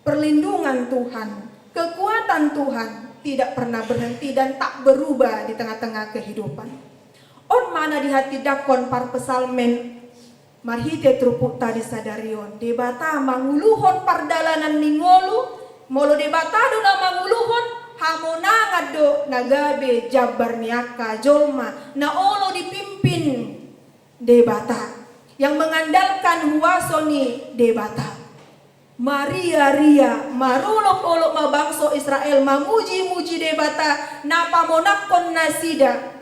perlindungan Tuhan, kekuatan Tuhan tidak pernah berhenti dan tak berubah di tengah-tengah kehidupan. On ma na dihatindangkon parpsalmen marhite turpukta di sadari on. Debata manguluhon pardalanan ni ngolu, molo Debata do na manguluhon, hamonangan do na gabe jambar ni angka jolma na olo dipimpin Debata, yang mengandalkan huaso ni Debata. Maria-ria, marolop-olop ma bangso Israel mamuji-muji Debata na pamonangkon nasida.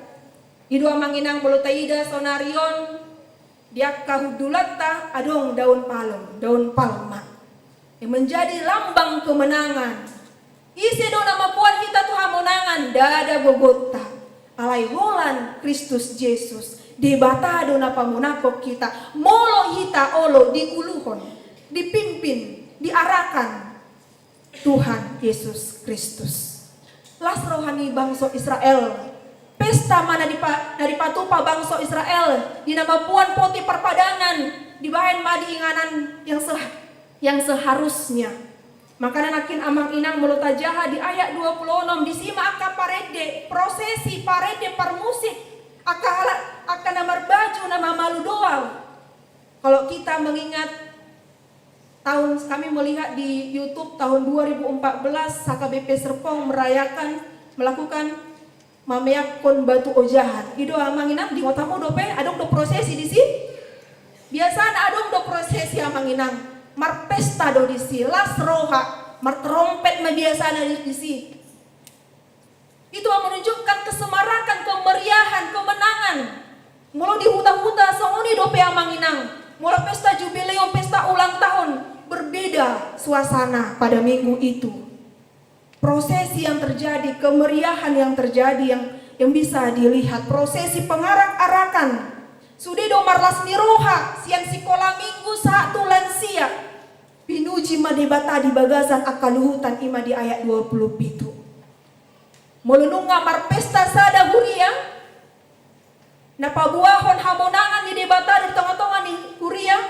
I do amang inang molo taida sonari on, di angka hundulanta adong daun palem, daun palma. Yang menjadi lambang kemenangan. Ise do na mamboan hita tu hamonangan? Ndada gogonta. Alai holan Kristus Jesus, Debata do na pamonangkon hita, molo hita olo diuluhon, dipimpin, diarahkan Tuhan Yesus Kristus. Las roha ni bangso Israel. Pesta ma na dipa-, na dipatupa bangso Israel, di na mamboan poti parpadanan, dibaen ma di inganan yang se-, yang seharusnya. Makana nangkin amang inang molo tajaha di ayat dua puluh enam, disi ma angka parende, prosesi, parende, parmusik, angka halak, angka na marbaju na mamalu doang. Kalau kita mengingat tahun, kami melihat di YouTube tahun dua ribu empat belas, H K B P Serpong merayakan, melakukan mameakkon batu ojahan. I do amang inang, di huta hamu dope adong do prosesi disi? Biasana adong do prosesi amang inang, marpesta do disi, las roha, martrompet ma biasana di, disi. Itu menunjukkan kesemarakan, kemeriahan, kemenangan. Molo di huta-huta songon i dope amang inang. Molo pesta jubileo, pesta ulang tahun, berbeda suasana pada minggu itu. Prosesi yang terjadi, kemeriahan yang terjadi yang, yang bisa dilihat, prosesi pengarak-arakan. Sude do marlas ni roha, sian sikola minggu sahat tu lansia. Pinuji ma Debata di bagasan angka luhutan, i ma di ayat dua puluh pitu. Molo nunga marpesta sada huria, na paboahon hamonangan ni Debata di tonga-tonga ni huria,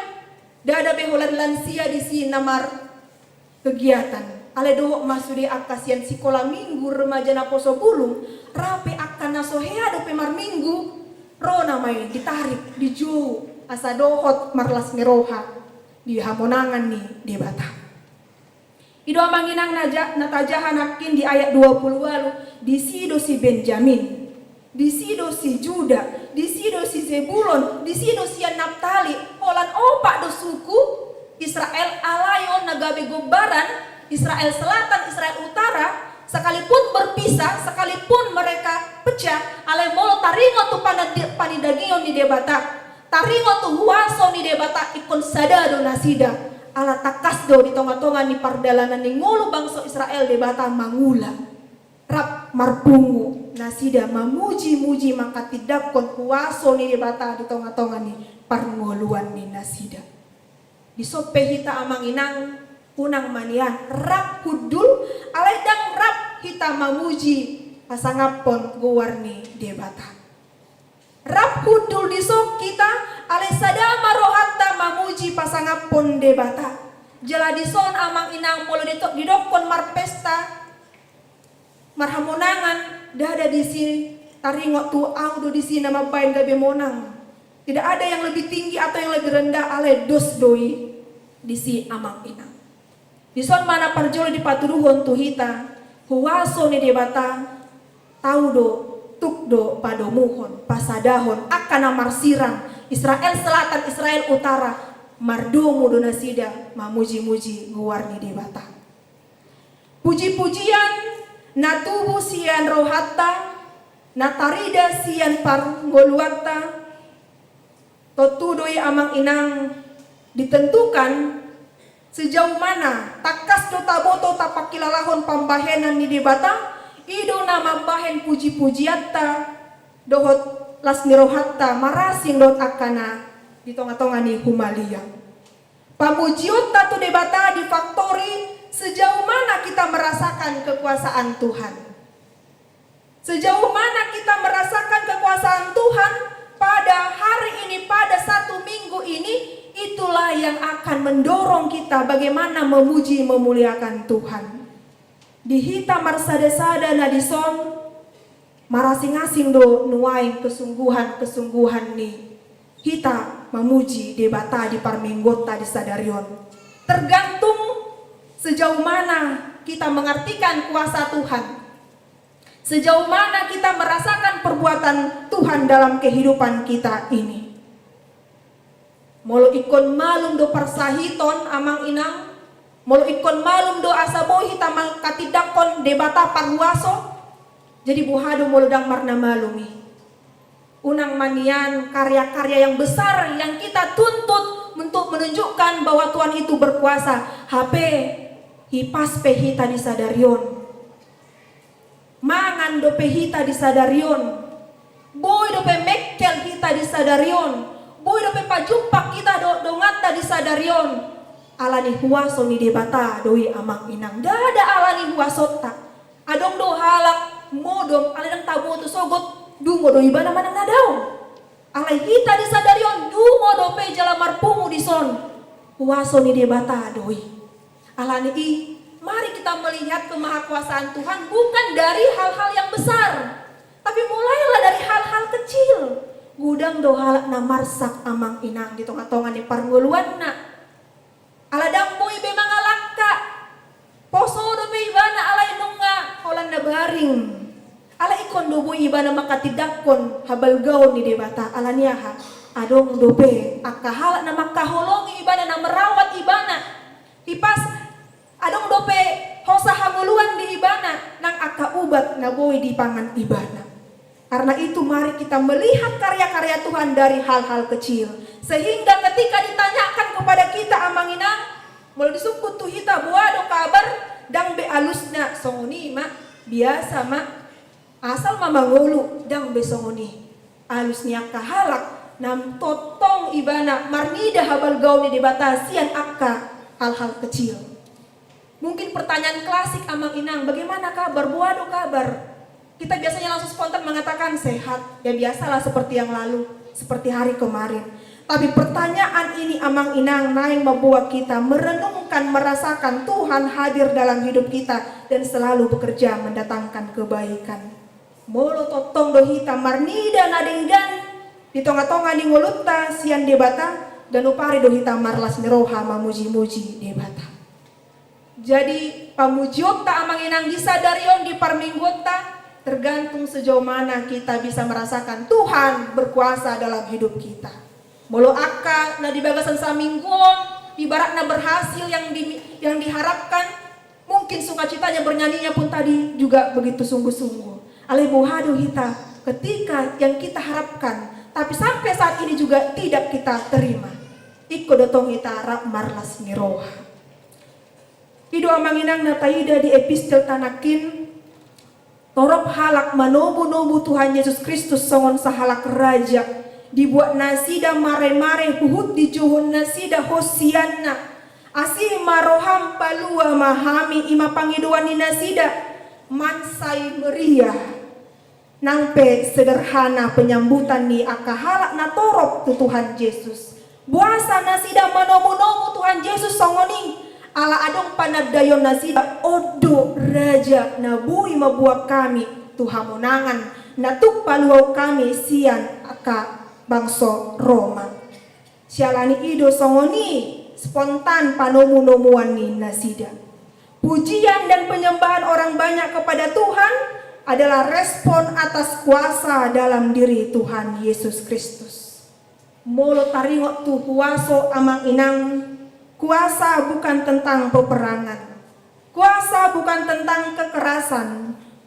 ndada be holan lansia disi na markegiatan. Alai dohot ma sude angka sian sikola minggu, remaja naposo bulung, ra pe angka na so hea dope marminggu, ro nama i ditarik, dijou, asa dohot marlas ni roha di hamonangan ni Debata. I do amang inang na ja-, na tajaha nangkin di ayat dua puluh ualu, disi do si Benjamin, disi do si Juda, disi do si Zebulon, disi do sian Naptali, holan opat do suku Israel, alai on na gabe gombaran, Israel Selatan, Israel Utara, sekalipun berpisah, sekalipun mereka pecah, alai molo taringot tu panadi-, panindangion ni Debata, taringot tu huaso ni Debata, ingkon sada do nasida. Ala tangkas do di tonga-tonga ni pardalanan ni ngolu bangso Israel Debata mangula. Rap marpungu nasida mamuji-muji manghatindanghon huaso ni Debata di tonga-tonga ni parngoluan ni nasida. Dison pe hita amang inang, unang ma nian rap hundul, alai ndang rap hita mamuji pasangaphon goar ni Debata. Rap hundul dison hita, alai sada ma rohanta mamuji pasangaphon Debata. Jala dison amang inang molo dito-, didokkon marpesta, marhamonangan, ndada disi taringot tu au do disi na mambahen gabe monang. Tidak ada yang lebih tinggi atau yang lebih rendah, alai dos do i disi amang inang. Dison ma na parjolo dipatuduhon tu hita, huaso ni Debata, tau do, tuk do padomuhon, pasadahon, angka na marsirang, Israel Selatan, Israel Utara, mardomu do nasida mamuji-muji goar ni Debata. Puji-pujian na tubu sian rohanta, na tarida sian parngoluanta, tontu do i amang inang ditentukan sejauh mana tangkas do taboto tapangkilalahon pambahenan ni Debata, i do na mambahen puji-pujianta dohot las ni rohanta marasing dohot angka na di tonga-tonga ni humaliang. Pamujionta tu Debata difaktori sejauh mana kita merasakan kekuasaan Tuhan. Sejauh mana kita merasakan kekuasaan Tuhan pada hari ini, pada satu minggu ini, itulah yang akan mendorong kita bagaimana memuji, memuliakan Tuhan. Di hita marsada-sada na dison, marasing-asing do nuaeng kesungguhan-kesungguhan ni hita mamuji Debata di parmingguonta di sadari on. Tergantung sejauh mana kita mengartikan kuasa Tuhan. Sejauh mana kita merasakan perbuatan Tuhan dalam kehidupan kita ini. Molo ingkon malum do parsahiton amang inang, molo ingkon malum do asa boi hita mangkatindangkon Debata parhuaso, jadi boha do molo ndang marnamalum i. Unang ma nian karya-karya yang besar yang kita tuntut untuk menunjukkan bahwa Tuhan itu berkuasa. Hape hipas pe hita di sadari on. Mangan dope hita di sadari on. Boi dope mengkel hita di sadari on. Boi dope pajumpak hita dohot donganta di sadari on. Alani huaso ni Debata do i amang inang. Ndada alani huasonta. Adong do halak modom, alai ndang taboto sogot dungo do ibana manang na daong. Alai hita di sadari on dungo dope jala marpungu dison. Huaso ni Debata do i. Alani i, mari kita melihat kemahakuasaan Tuhan bukan dari hal-hal yang besar, tapi mulailah dari hal-hal kecil. Godang do halak na marsak amang inang di tonga-tonga ni parngoluanna. Ala ndang boi be mangalangka. Poso dope ibana alai nunga holan na baring. Alai ingkon do boi ibana mangkatindangkon habalgaon ni Debata, alani aha? Adong dope angka halak na mangkaholongi ibana, na merawat ibana. Hipas, adong dope hosa hangoluan di ibana nang angka ubat na boi dipangan ibana. Karena itu, mari kita melihat karya-karya Tuhan dari hal-hal kecil. Sehingga ketika ditanyakan kepada kita, amang inang, molo disungkun tu hita, boha do kabar, ndang be alusna songon i ma, biasa ma, asal ma mangolu, ndang be songon i. Alus ni angka halak na tongtong ibana marnida habalgaon ni Debata sian angka hal-hal kecil. Mungkin pertanyaan klasik, amang inang, bagaimana kabar? Boha do kabar? Kita biasanya langsung spontan mengatakan sehat. Ya, biasalah seperti yang lalu, seperti hari kemarin. Tapi pertanyaan ini, amang inang, naeng membawa kita merenungkan, merasakan Tuhan hadir dalam hidup kita dan selalu bekerja mendatangkan kebaikan. Molo tongtong do hita marnida na denggan di tonga-tonga ni ngolunta sian Debata, ganup ari do hita marlas ni roha mamuji-muji Debata. Jadi, pamujionta, amang inang, di sadari on, di parmingguonta, tergantung sejauh mana kita bisa merasakan Tuhan berkuasa dalam hidup kita. Molo angka na di bagasan saminggu on, ibaratna berhasil yang di-, yang diharapkan, mungkin sukacitanya, bernyanyinya pun tadi juga begitu sungguh-sungguh. Alai boha do hita ketika yang kita harapkan, tapi sampai saat ini juga tidak kita terima? Ingkon do tong hita rap marlas ni roha. I do, amang inang, na taida di epistelta nangkin, torop halak manomu-nomu Tuhan Jesus Kristus songon sahalak raja, dibuat nasida mare-mare huhut dijouhon nasida hosianna. Asi ma roham, palua ma hami, i ma pangidoan ni nasida mansai meriah. Nang pe sederhana penyambutan ni angka halak na torop tu Tuhan Jesus. Boasa nasida manomu-nomu Tuhan Jesus songon i? Ala adong panandaion nasida, on do raja na boi mamboan hami tu hamonangan, na tuk paluahon hami sian angka bangso Roma. Siala ni i do songon i spontan panomu-nomuan ni nasida. Pujian dan penyembahan orang banyak kepada Tuhan adalah respon atas kuasa dalam diri Tuhan Yesus Kristus. Molo taringot tu huaso, amang inang, kuasa bukan tentang peperangan. Kuasa bukan tentang kekerasan.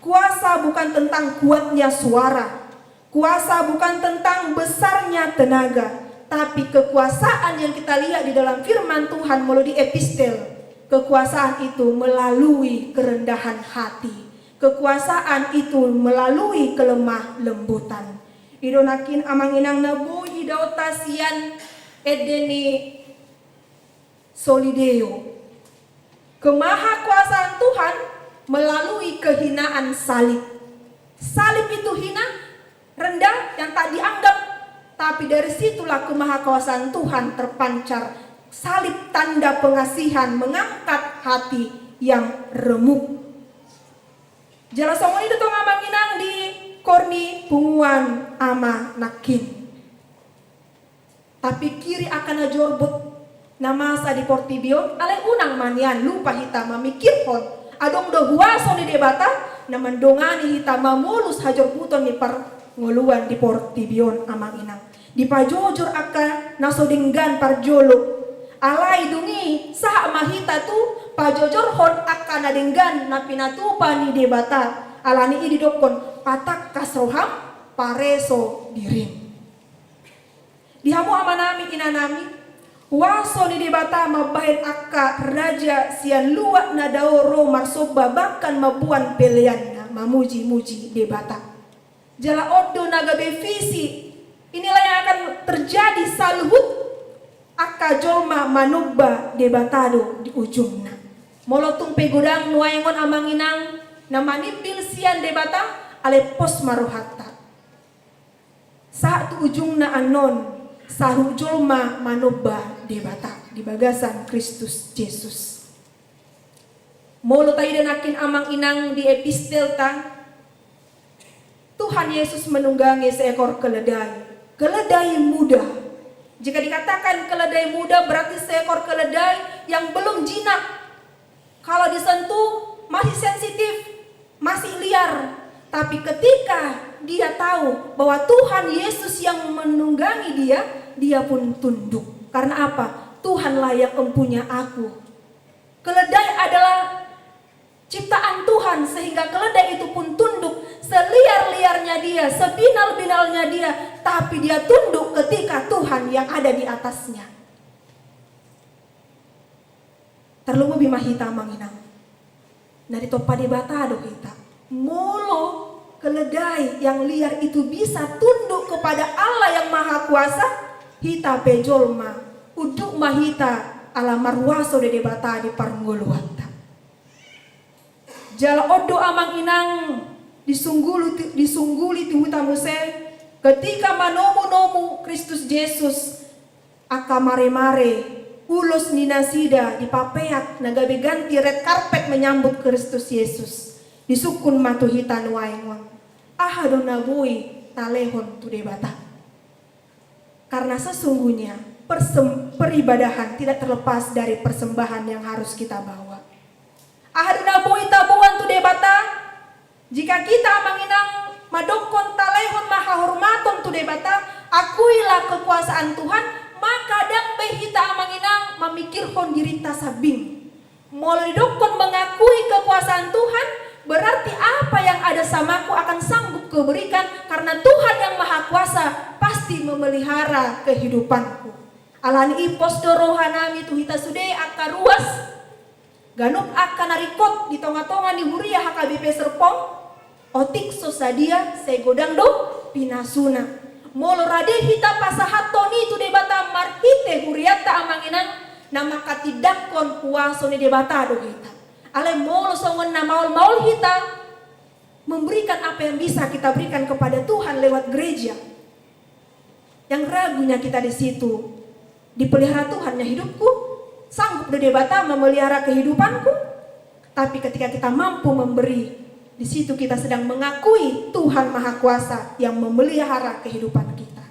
Kuasa bukan tentang kuatnya suara. Kuasa bukan tentang besarnya tenaga, tapi kekuasaan yang kita lihat di dalam firman Tuhan melalui epistel, kekuasaan itu melalui kerendahan hati. Kekuasaan itu melalui kelemah lembutan. I do nangkin, amang inang, na boi idaonta sian ende ni Solideo. Kemahakuasaan Tuhan melalui kehinaan salib. Salib itu hina, rendah, yang tak dianggap. Tapi dari situlah kemahakuasaan Tuhan terpancar. Salib tanda pengasihan, mengangkat hati yang remuk. Jala songon i do tong, amang inang, di koor ni punguan ama nangkin. Tapikiri angka na jorbut na masa di portibi on, alai unang ma nian lupa hita mamikirhon, adong do huaso ni Debata na mandongani hita mamolus hajorbuton ni parngoluan di portibi on, amang inang. Dipajojor angka na so denggan parjolo. Alai dung i sahat ma hita tu pajojorhon angka na denggan na pinatupa ni Debata. Ala ni i didokkon, patangkas roham, pareso dirim. Di hamu amanami, inanami, huaso ni Debata mambahen angka raja sian luat na dao ro marsomba, bahkan mamboan peleanna mamuji-muji Debata. Jala on do na gabe visi, inilah yang akan terjadi saluhut angka jolma manomba Debata do di ujungna. Molo tung pe godang nuaeng on, amang inang, na manimbil sian Debata, alai pos ma rohanta. Sahat tu ujungna annon, saluhut jolma manomba Debata di bagasan Kristus Jesus. Molo taida nangkin, amang inang, di epistelta, Tuhan Yesus menunggangi seekor keledai, keledai muda. Jika dikatakan keledai muda, berarti seekor keledai yang belum jinak. Kalau disentuh, masih sensitif, masih liar. Tapi ketika dia tahu bahwa Tuhan Yesus yang menunggangi dia, dia pun tunduk. Karena apa? Tuhanlah yang empunya aku. Keledai adalah ciptaan Tuhan, sehingga keledai itu pun tunduk, seliar-liarnya dia, sebinal-binalnya dia, tapi dia tunduk ketika Tuhan yang ada di atasnya. Tarlumobi ma hita, amang inang, na ditompa Debata do hita. Molo keledai yang liar itu bisa tunduk kepada Allah yang Maha Kuasa, hita pe jolma, unduk ma hita ala marhuaso do Debata di parngoluanta. Jala on do, amang inang, disungguli tu, disungguli tu hita muse, ketika manomu-nomu Kristus Jesus, angka mare-mare, ulos ni nasida dipapeak na gabe ganti, red carpet, menyambut Kristus Yesus. Disungkun ma tu hita nuaeng on, aha do na boi talehon tu Debata? Karena sesungguhnya persem-, peribadahan tidak terlepas dari persembahan yang harus kita bawa. Aha do na boi taboan tu Debata? Jika kita, amang inang, mandokkon talehon ma hahormaton tu Debata, akuilah kekuasaan Tuhan, maka ndang be hita, amang inang, mamikirhon dirinta sambing. Molo didokkon mengakui kekuasaan Tuhan, berarti apa yang ada samaku akan sanggup kuberikan, karena Tuhan yang Maha Kuasa pasti memelihara kehidupanku. Ala ni i pos do rohanami tu hita sude angka ruas, ganup angka na ringkot di tonga-tonga ni huria H K B P Serpong, otik so sadia, sai godang do pinasuna. Molo rade hita pasahathon i tu Debata marhite hurianta, amang inang, na mangkatindangkon huaso ni Debata do hita. Alai molo songon na maol-maol hita, memberikan apa yang bisa kita berikan kepada Tuhan lewat gereja. Yang ragunya kita di situ, dipelihara Tuhan ya hidupku? Sanggup do Debata memelihara kehidupanku? Tapi ketika kita mampu memberi, di situ kita sedang mengakui Tuhan Maha Kuasa yang memelihara kehidupan kita.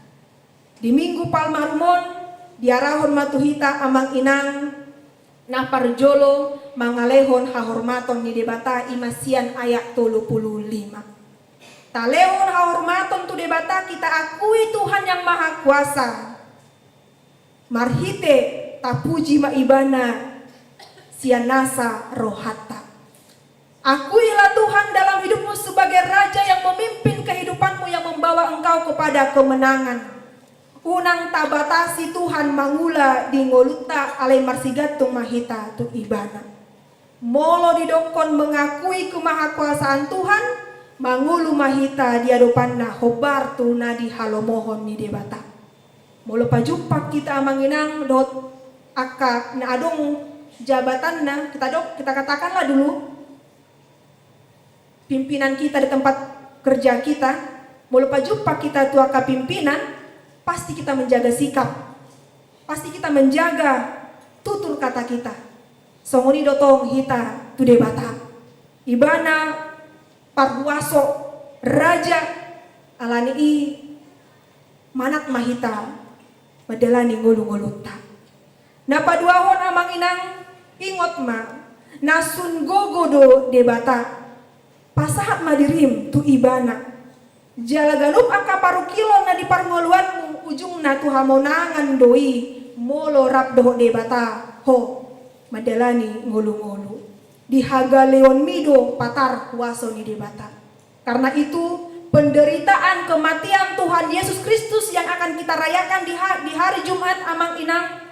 Di Minggu Palmarum on, diarahon ma tu hita amang inang, na parjolo mangalehon hahormaton ni Debata, i ma sian ayat tolu pulu lima. Talehon hahormaton tu Debata, kita akui Tuhan yang Maha Kuasa. Marhite tapuji ma Ibana sian nasa rohanta. Akuilah Tuhan dalam hidupmu sebagai raja yang memimpin kehidupanmu, yang membawa engkau kepada kemenangan. Unang tabatasi Tuhan mangula di ngolunta, alai marsigantung ma hita tu Ibana. Molo didokkon mengakui kemahakuasaan Tuhan, mangolu ma hita di adopanna hombar tu na dihalomohon ni Debata. Molo pajumpang hita amang inang dohot angka na adong jabatanna, kita dok, kita katakanlah dulu, pimpinan kita di tempat kerja kita, molo pajumpang hita tu angka pimpinan, pasti kita menjaga sikap, pasti kita menjaga tutur kata kita. Songon i do tong hita tu Debata. Ibana parhuaso, raja, alani i manat ma hita mandalani ngolungolunta. Na paduahon amang inang, ingot ma, na sun gogo do Debata. Pasahat ma dirim tu Ibana. Jala ganup angka parungkilon na di parngoluanmu ujungna tu hamonangan do i, molo rap dohot Debata ho mandalani ngolungolu. Di hagaleonmi do patar huaso ni Debata. Karena itu, penderitaan kematian Tuhan Yesus Kristus yang akan kita rayakan di ha-, di hari Jumat amang inang,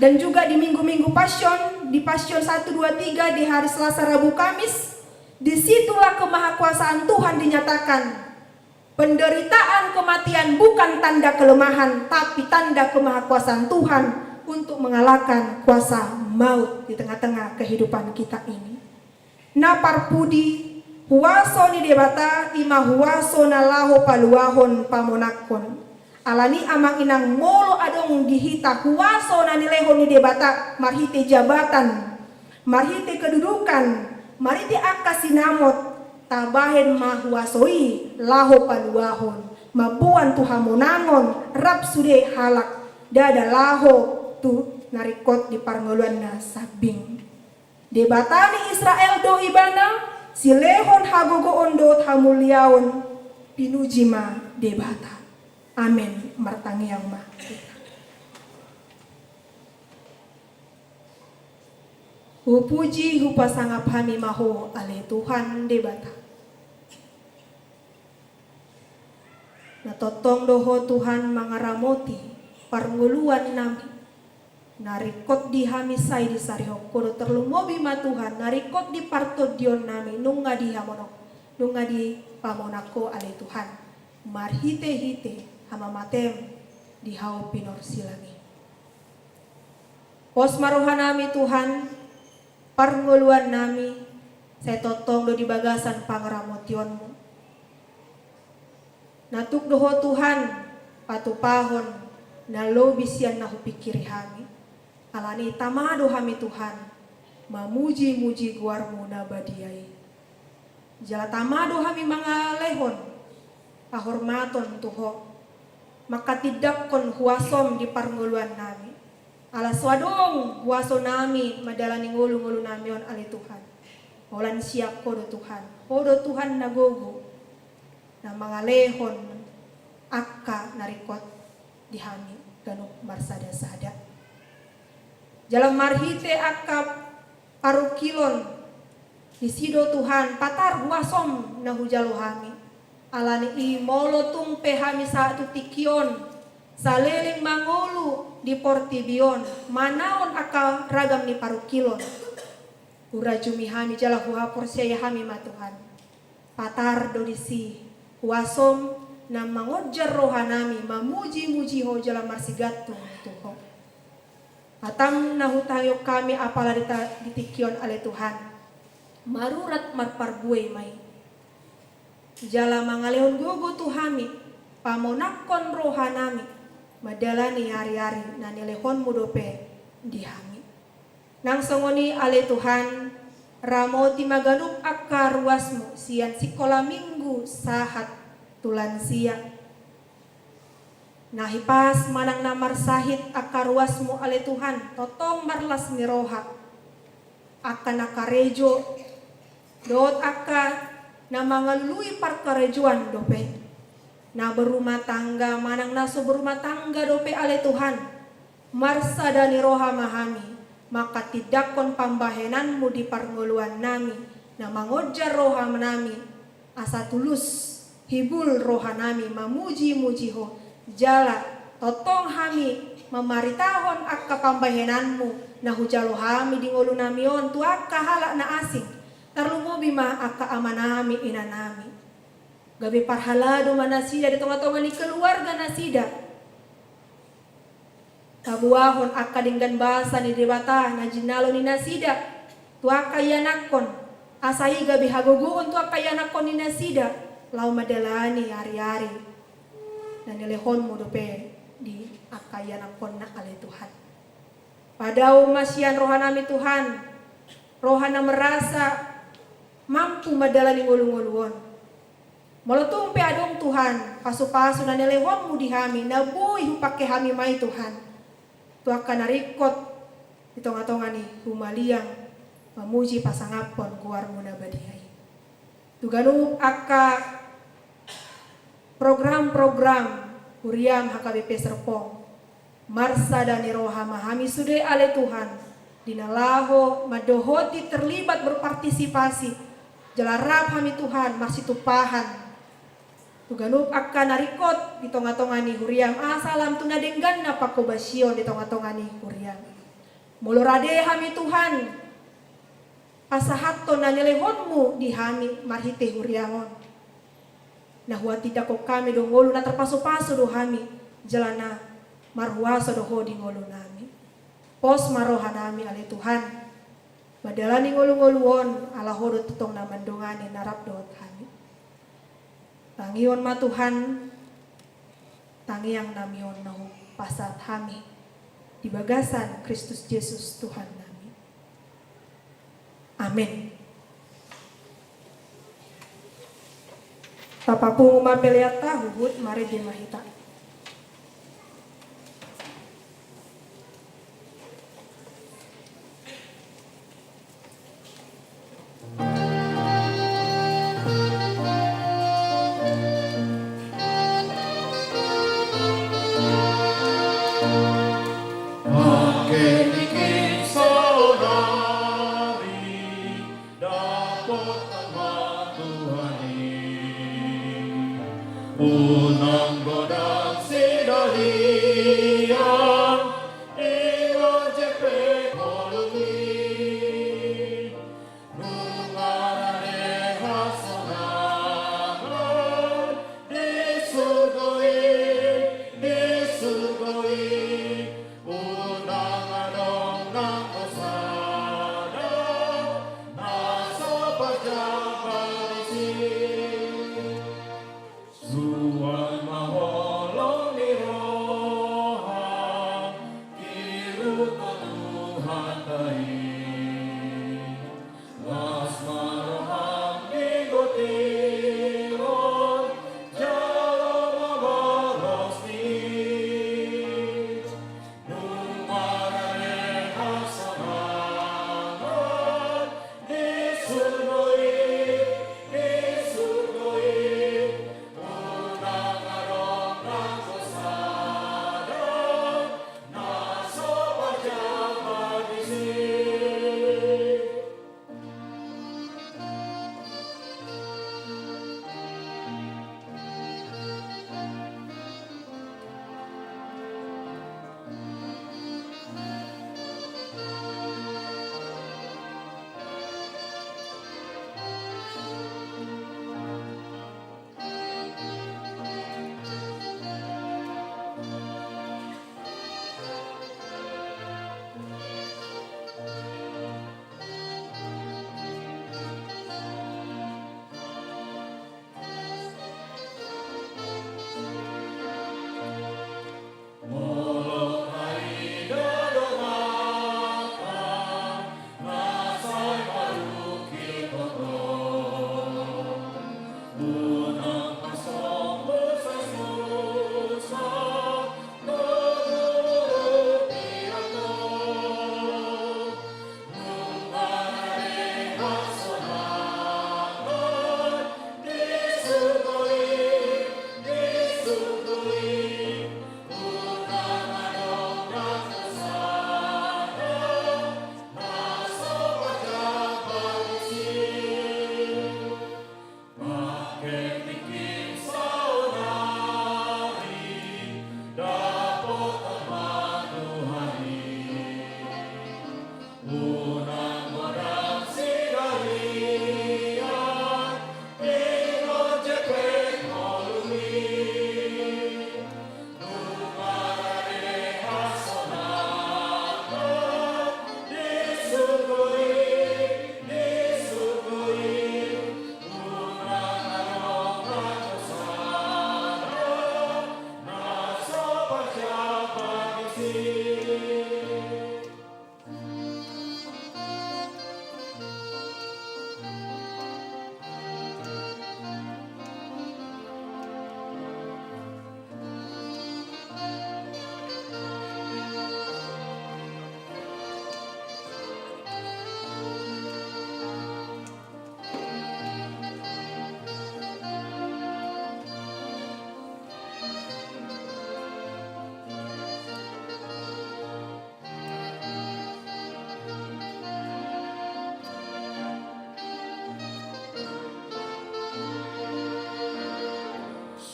dan juga di minggu-minggu Passion, di Passion satu, dua, tiga, di hari Selasa, Rabu, Kamis, disitulah kemahakuasaan Tuhan dinyatakan. Penderitaan kematian bukan tanda kelemahan, tapi tanda kemahakuasaan Tuhan untuk mengalahkan kuasa maut di tengah-tengah kehidupan kita ini. Na parpudi, huaso ni Debata i ma huaso na laho paluahon pamonangkon. Alani amang inang, molo adong di hita huaso na nilehon ni Debata marhite jabatan, marhite kedudukan, marhite angka sinamot, tabahen ma huaso i laho paluahon, mamboan tu hamonangon rap sude halak, ndada laho tu na ringkot di parngoluanna sambing. Debata ni Israel do Ibana, silehon hagogoon dohot hamuliaon, pinuji ma Debata. Amen. Martangiang ma. Hupuji, hupasangap hami ma Ho, ale Tuhan Debata. Na tongtong do Ho Tuhan mangaramoti parngoluan nami. Na ringkot di hami sai disarihon Ho do, tarlumobi ma Tuhan, na ringkot di partondion nami, nunga dihamonang, nunga dipamonang Ho ale Tuhan. Marhite-hite hamamatem di hau pinorsilang i. Pos ma roha nami Tuhan, parngoluan nami, sai tongtong do di bagasan pangaramotionmu. Na tuk do Ho Tuhan, patupahon, na lobi sian na hupingkiri hami. Alani tama do hami Tuhan, mamuji-muji goarmu na badia i. Jala tama do hami mangalehon pahormaton tu Ho, mangkatindangkon huasom di parngoluan nami. Ala so adong huaso nami mandalani ngolu-ngolu nami on ale Tuhan. Holan sian Ho do Tuhan, Ho do Tuhan na gogo, na mangalehon angka na ringkot di hami ganup marsada-sada. Jala marhite angka parungkilon disi do Tuhan, patar huasom na hujalo hami. Alani i molo tung pe hami sahat tu tingki on, saleleng mangolu di portibi on, manaon angka ragam ni parungkilon, hurajumi hami jala huhaporseai hami ma Tuhan. Patar do disi huasom na mangonjar roha nami mamuji-muji Ho jala marsigantung tu Ho. Hatam na hutangihon hami apala di ta-, di tingki on ale Tuhan, marurat marparbue ma i. jala mangalehon gogo tu hami, pamonanghon rohanami, mandalani ari-ari na nilehonmu dope di hami. Nang songon i ale Tuhan, ramoti ma ganup angka ruasmu sian sikola minggu sahat tu lansia. Na hipas manang na marsahit angka ruasmu ale Tuhan, tongtong marlas ni roha. Angka na karejo, dohot angka na mangalului parkarejoan dope. Na berumah tangga manang na so berumah tangga dope ale Tuhan. Marsada ni roha ma hami, manghatindanghon pambahenanmu di parngoluannami, na mangonjar rohanami, asa tulus, hibul rohanami mamuji-muji ho, jala, tongtong hami mamaritahon angka pambahenanmu, na hujalo hami di ngolunami on tu angka halak na asing, tarlumobi ma angka amanami inanami. Gabe parhalado ma nasida di tonga-tonga ni keluarga nasida. Paboahon angka denggan basa ni Debata na jinalo ni nasida tu angka ianakhon, asa i gabe hagogoon tu angka ianakhon ni nasida, laho mandalani ari-ari na nilehonmu dope di angka ianakhonna ale Tuhan. Padao ma sian rohanami Tuhan, roha na merasa mampu mandalani ngolu-ngolu on. Molo tung pe adong Tuhan, pasu-pasu na nilehonmu di hami, na boi hupangke hami ma i Tuhan. Tu angka na ringkot di tonga-tonga ni humaliang, mamuji pasangaphon goarmu na badia i. Tu ganup angka program-program huriam H K B P Serpong. Marsada ni roha ma hami sude ale Tuhan, di na laho mandohoti terlibat berpartisipasi, jala rap hami Tuhan marsitumpahan. Tu ganup angka na ringkot di tonga-tonga ni huriam, asa lam tu na denggan na panghobasion di tonga-tonga ni huriam. Molo rade hami Tuhan, pasahathon na nilehonmu di hami marhite huriam on. Na huhatindangkon hami do ngolu na tarpasu-pasu do hami, jala na marhuaso do ho di ngolunami. Pos ma rohanami ale Tuhan, mandalani ngolu-ngolu on, ala ho do tongtong na mandongani na rap dohot hami. Tangihon ma Tuhan, tangiangnami on na hupasahat hami di bagasan Kristus Jesus Tuhannami. Amen. Tapapungu ma peleanta, huhut marende ma hita. Dapot ma Tuhan i, unang godang sidalian, di ngolu pe ngolumi. Nunga rade hasonangan di surgo i, di surgo i. Unang adong nanggo sada na so pajabar disi. Suang ma holong ni roham, tiruhon Tuhanta i. Las ma roham di gotingon, jalo ma boros ni i. Nunga rade hasonangan di surgo i, di surgo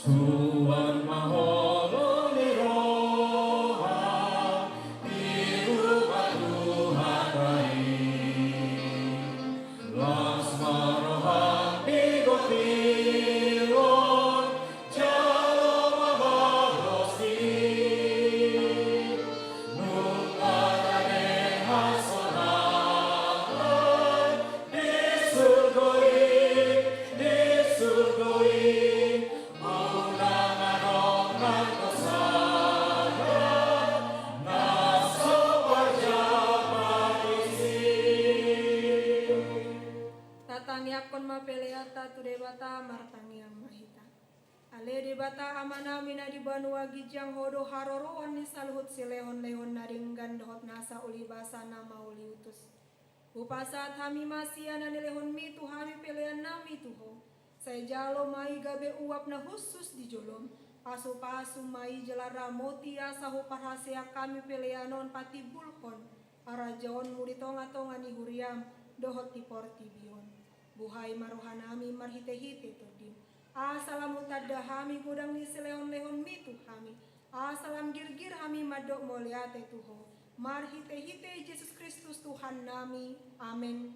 Tuhan ma holong ni roha, dirupa tu hata i. Las ma roham di gotilon, jalo ma balos i. Nunga tading hasonangan di surgo i, di surgo i. Tatangiangkon ma peleanta tu Debata. Martangiang ma hita. Ale Debata Amanami na di banua ginjang, Ho do haroroan ni saluhut silehonlehon na denggan dohot nasa ulibasa na mauliutus. Hupasahat hami ma sian na nilehonmi tu hami peleannami tu Ho. Sai jalo ma i gabe uap na hushus di jolom. Pasupasu ma i jala ramoti asa huparhaseang hami pelean on patimbulhon harajaonmu di tongatonga ni huriam dohot di portibi on. Buhai ma rohanami marhitehite Tondim. Asa lam hutanda hami godang ni silehonlehonmi tu hami. Asa lam girgir hami mandok mauliate tu Ho. Marhitehite Jesus Kristus Tuhannami. Amen.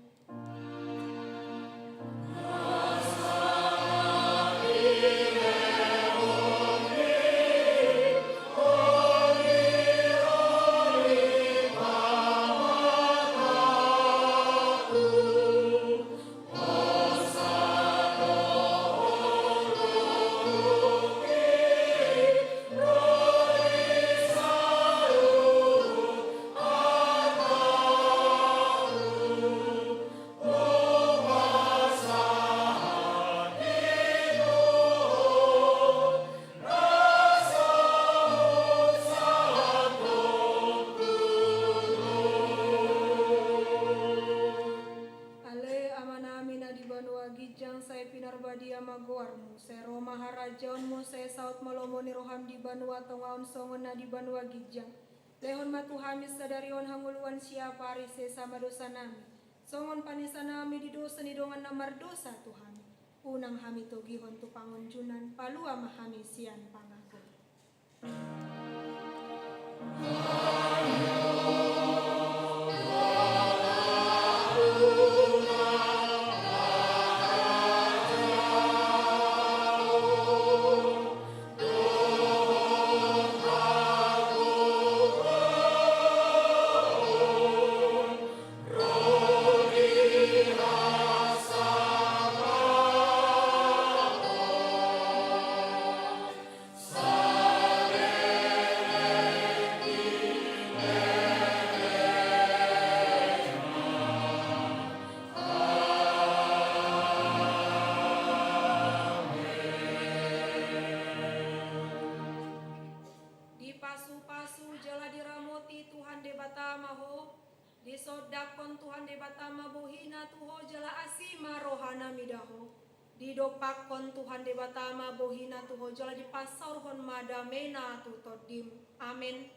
Ale Amanami na di banua ginjang, sai pinarbadia ma goarmu, sai ro ma harajaonmu, sai saut ma lomo ni roham di banua tonga on songon na di banua ginjang. Lehon ma tu hami sadari on hangoluan siapari, sesa ma dosanami, songon panesanami di dosa ni dongan na mardosa tu hami. Unang hami togihon tu pangunjunan, palua ma hami sian pangago. Dipasupasu jala diramoti Tuhan Debata ma ho. Disondangkon Tuhan Debata ma bohina tu ho jala asi ma rohana mida ho. Didompakkon Tuhan Debata ma bohina tu ho jala dipasaorhon ma damena tu tondim. Amen.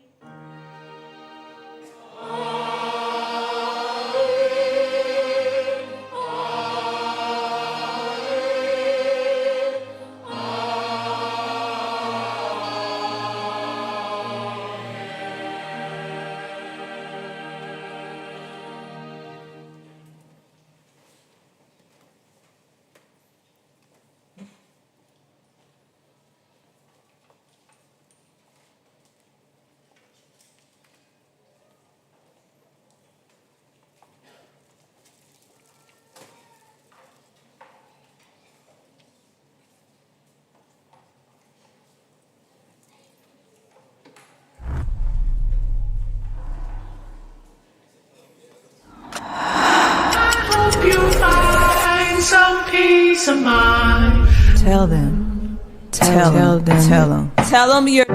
Hope you find some peace of mind. Tell them. Tell them. Tell them. Tell them you're.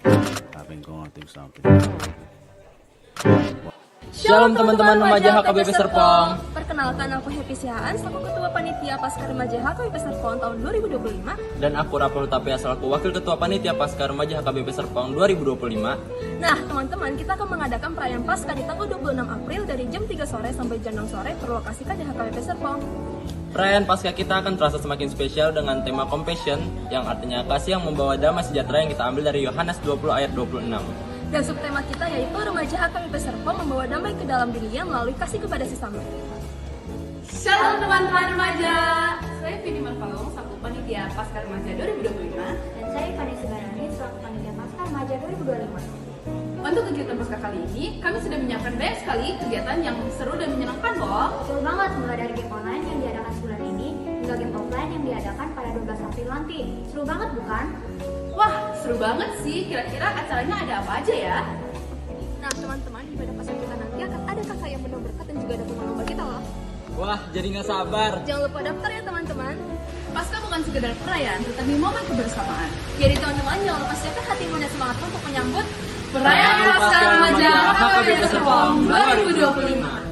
I've been going through something. Shalom teman-teman remaja H K B P Serpong. Perkenalkan, aku Happy Siahaan selaku Ketua Panitia Paskah Remaja H K B P Serpong tahun dua ribu dua puluh lima. Dan aku Rafael Hutapea selaku Wakil Ketua Panitia Paskah Remaja H K B P Serpong dua ribu dua puluh lima. Nah, teman-teman, kita akan mengadakan perayaan Paskah di tanggal dua puluh enam April dari jam tiga sore sampai jam enam sore, berlokasikan di H K B P Serpong. Perayaan Paskah kita akan terasa semakin spesial dengan tema Compassion, yang artinya kasih yang membawa damai sejahtera, yang kita ambil dari Yohanes dua puluh ayat dua puluh enam. Dan subtema kita yaitu Remaja H K B P Serpong membawa damai ke dalam dunia melalui kasih kepada sesama. Shalom teman-teman remaja. Saya Vini Marpalong selaku panitia Paskah Remaja dua ribu dua puluh lima. Dan saya Vanessa Barani selaku panitia Paskah Remaja dua ribu dua puluh lima. Untuk kegiatan Paskah kali ini, kami sudah menyiapkan banyak sekali kegiatan yang seru dan menyenangkan loh. Betul banget, mulai dari game online yang diadakan sebulan ini, hingga game offline yang diadakan pada dua belas April nanti. Seru banget bukan? Wah, seru banget sih. Kira-kira acaranya ada apa aja ya? Nah, teman-teman, di ibadah Paskah kita nanti akan ada K K I yang penuh berkat dan juga ada lomba-lomba kita loh. Wah, jadi nggak sabar. Jangan lupa daftar ya teman-teman. Paskah bukan sekedar perayaan, tetapi momen kebersamaan. Jadi teman-teman, jangan lupa siapkan hatimu dan semangatmu untuk menyambut Perayaan Paskah Remaja H K B P Serpong dua ribu dua puluh lima.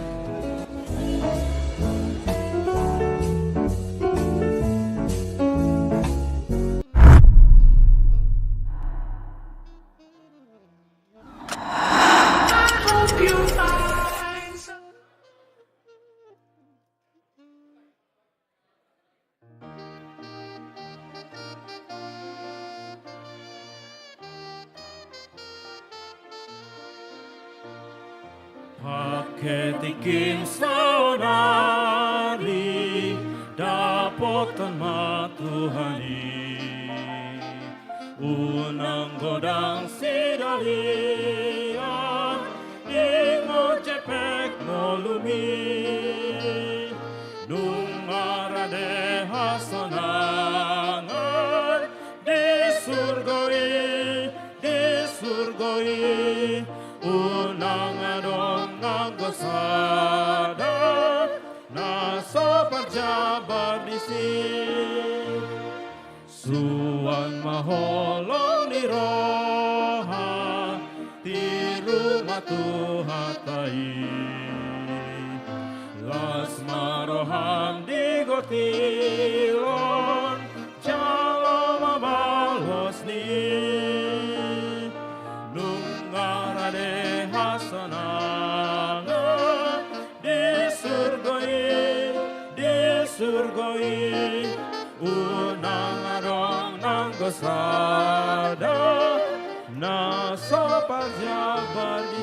Pake tingkim saonari, dapothon ma Tuhan i. Unang godang sidalian, ingot jempek ngolumi. Nunga rade hasonangan di surgo i, di surgo i. Unang adong anggo sada na so parjabar disi. Suan ma holong ni roha, tiru ma Tuhanta i. Las ma roham di gotilon, jalo ma balos ni i. Nunga rade hasonangan di surgo i, di surgo i. Unang adong nanggo sada na so parjabar di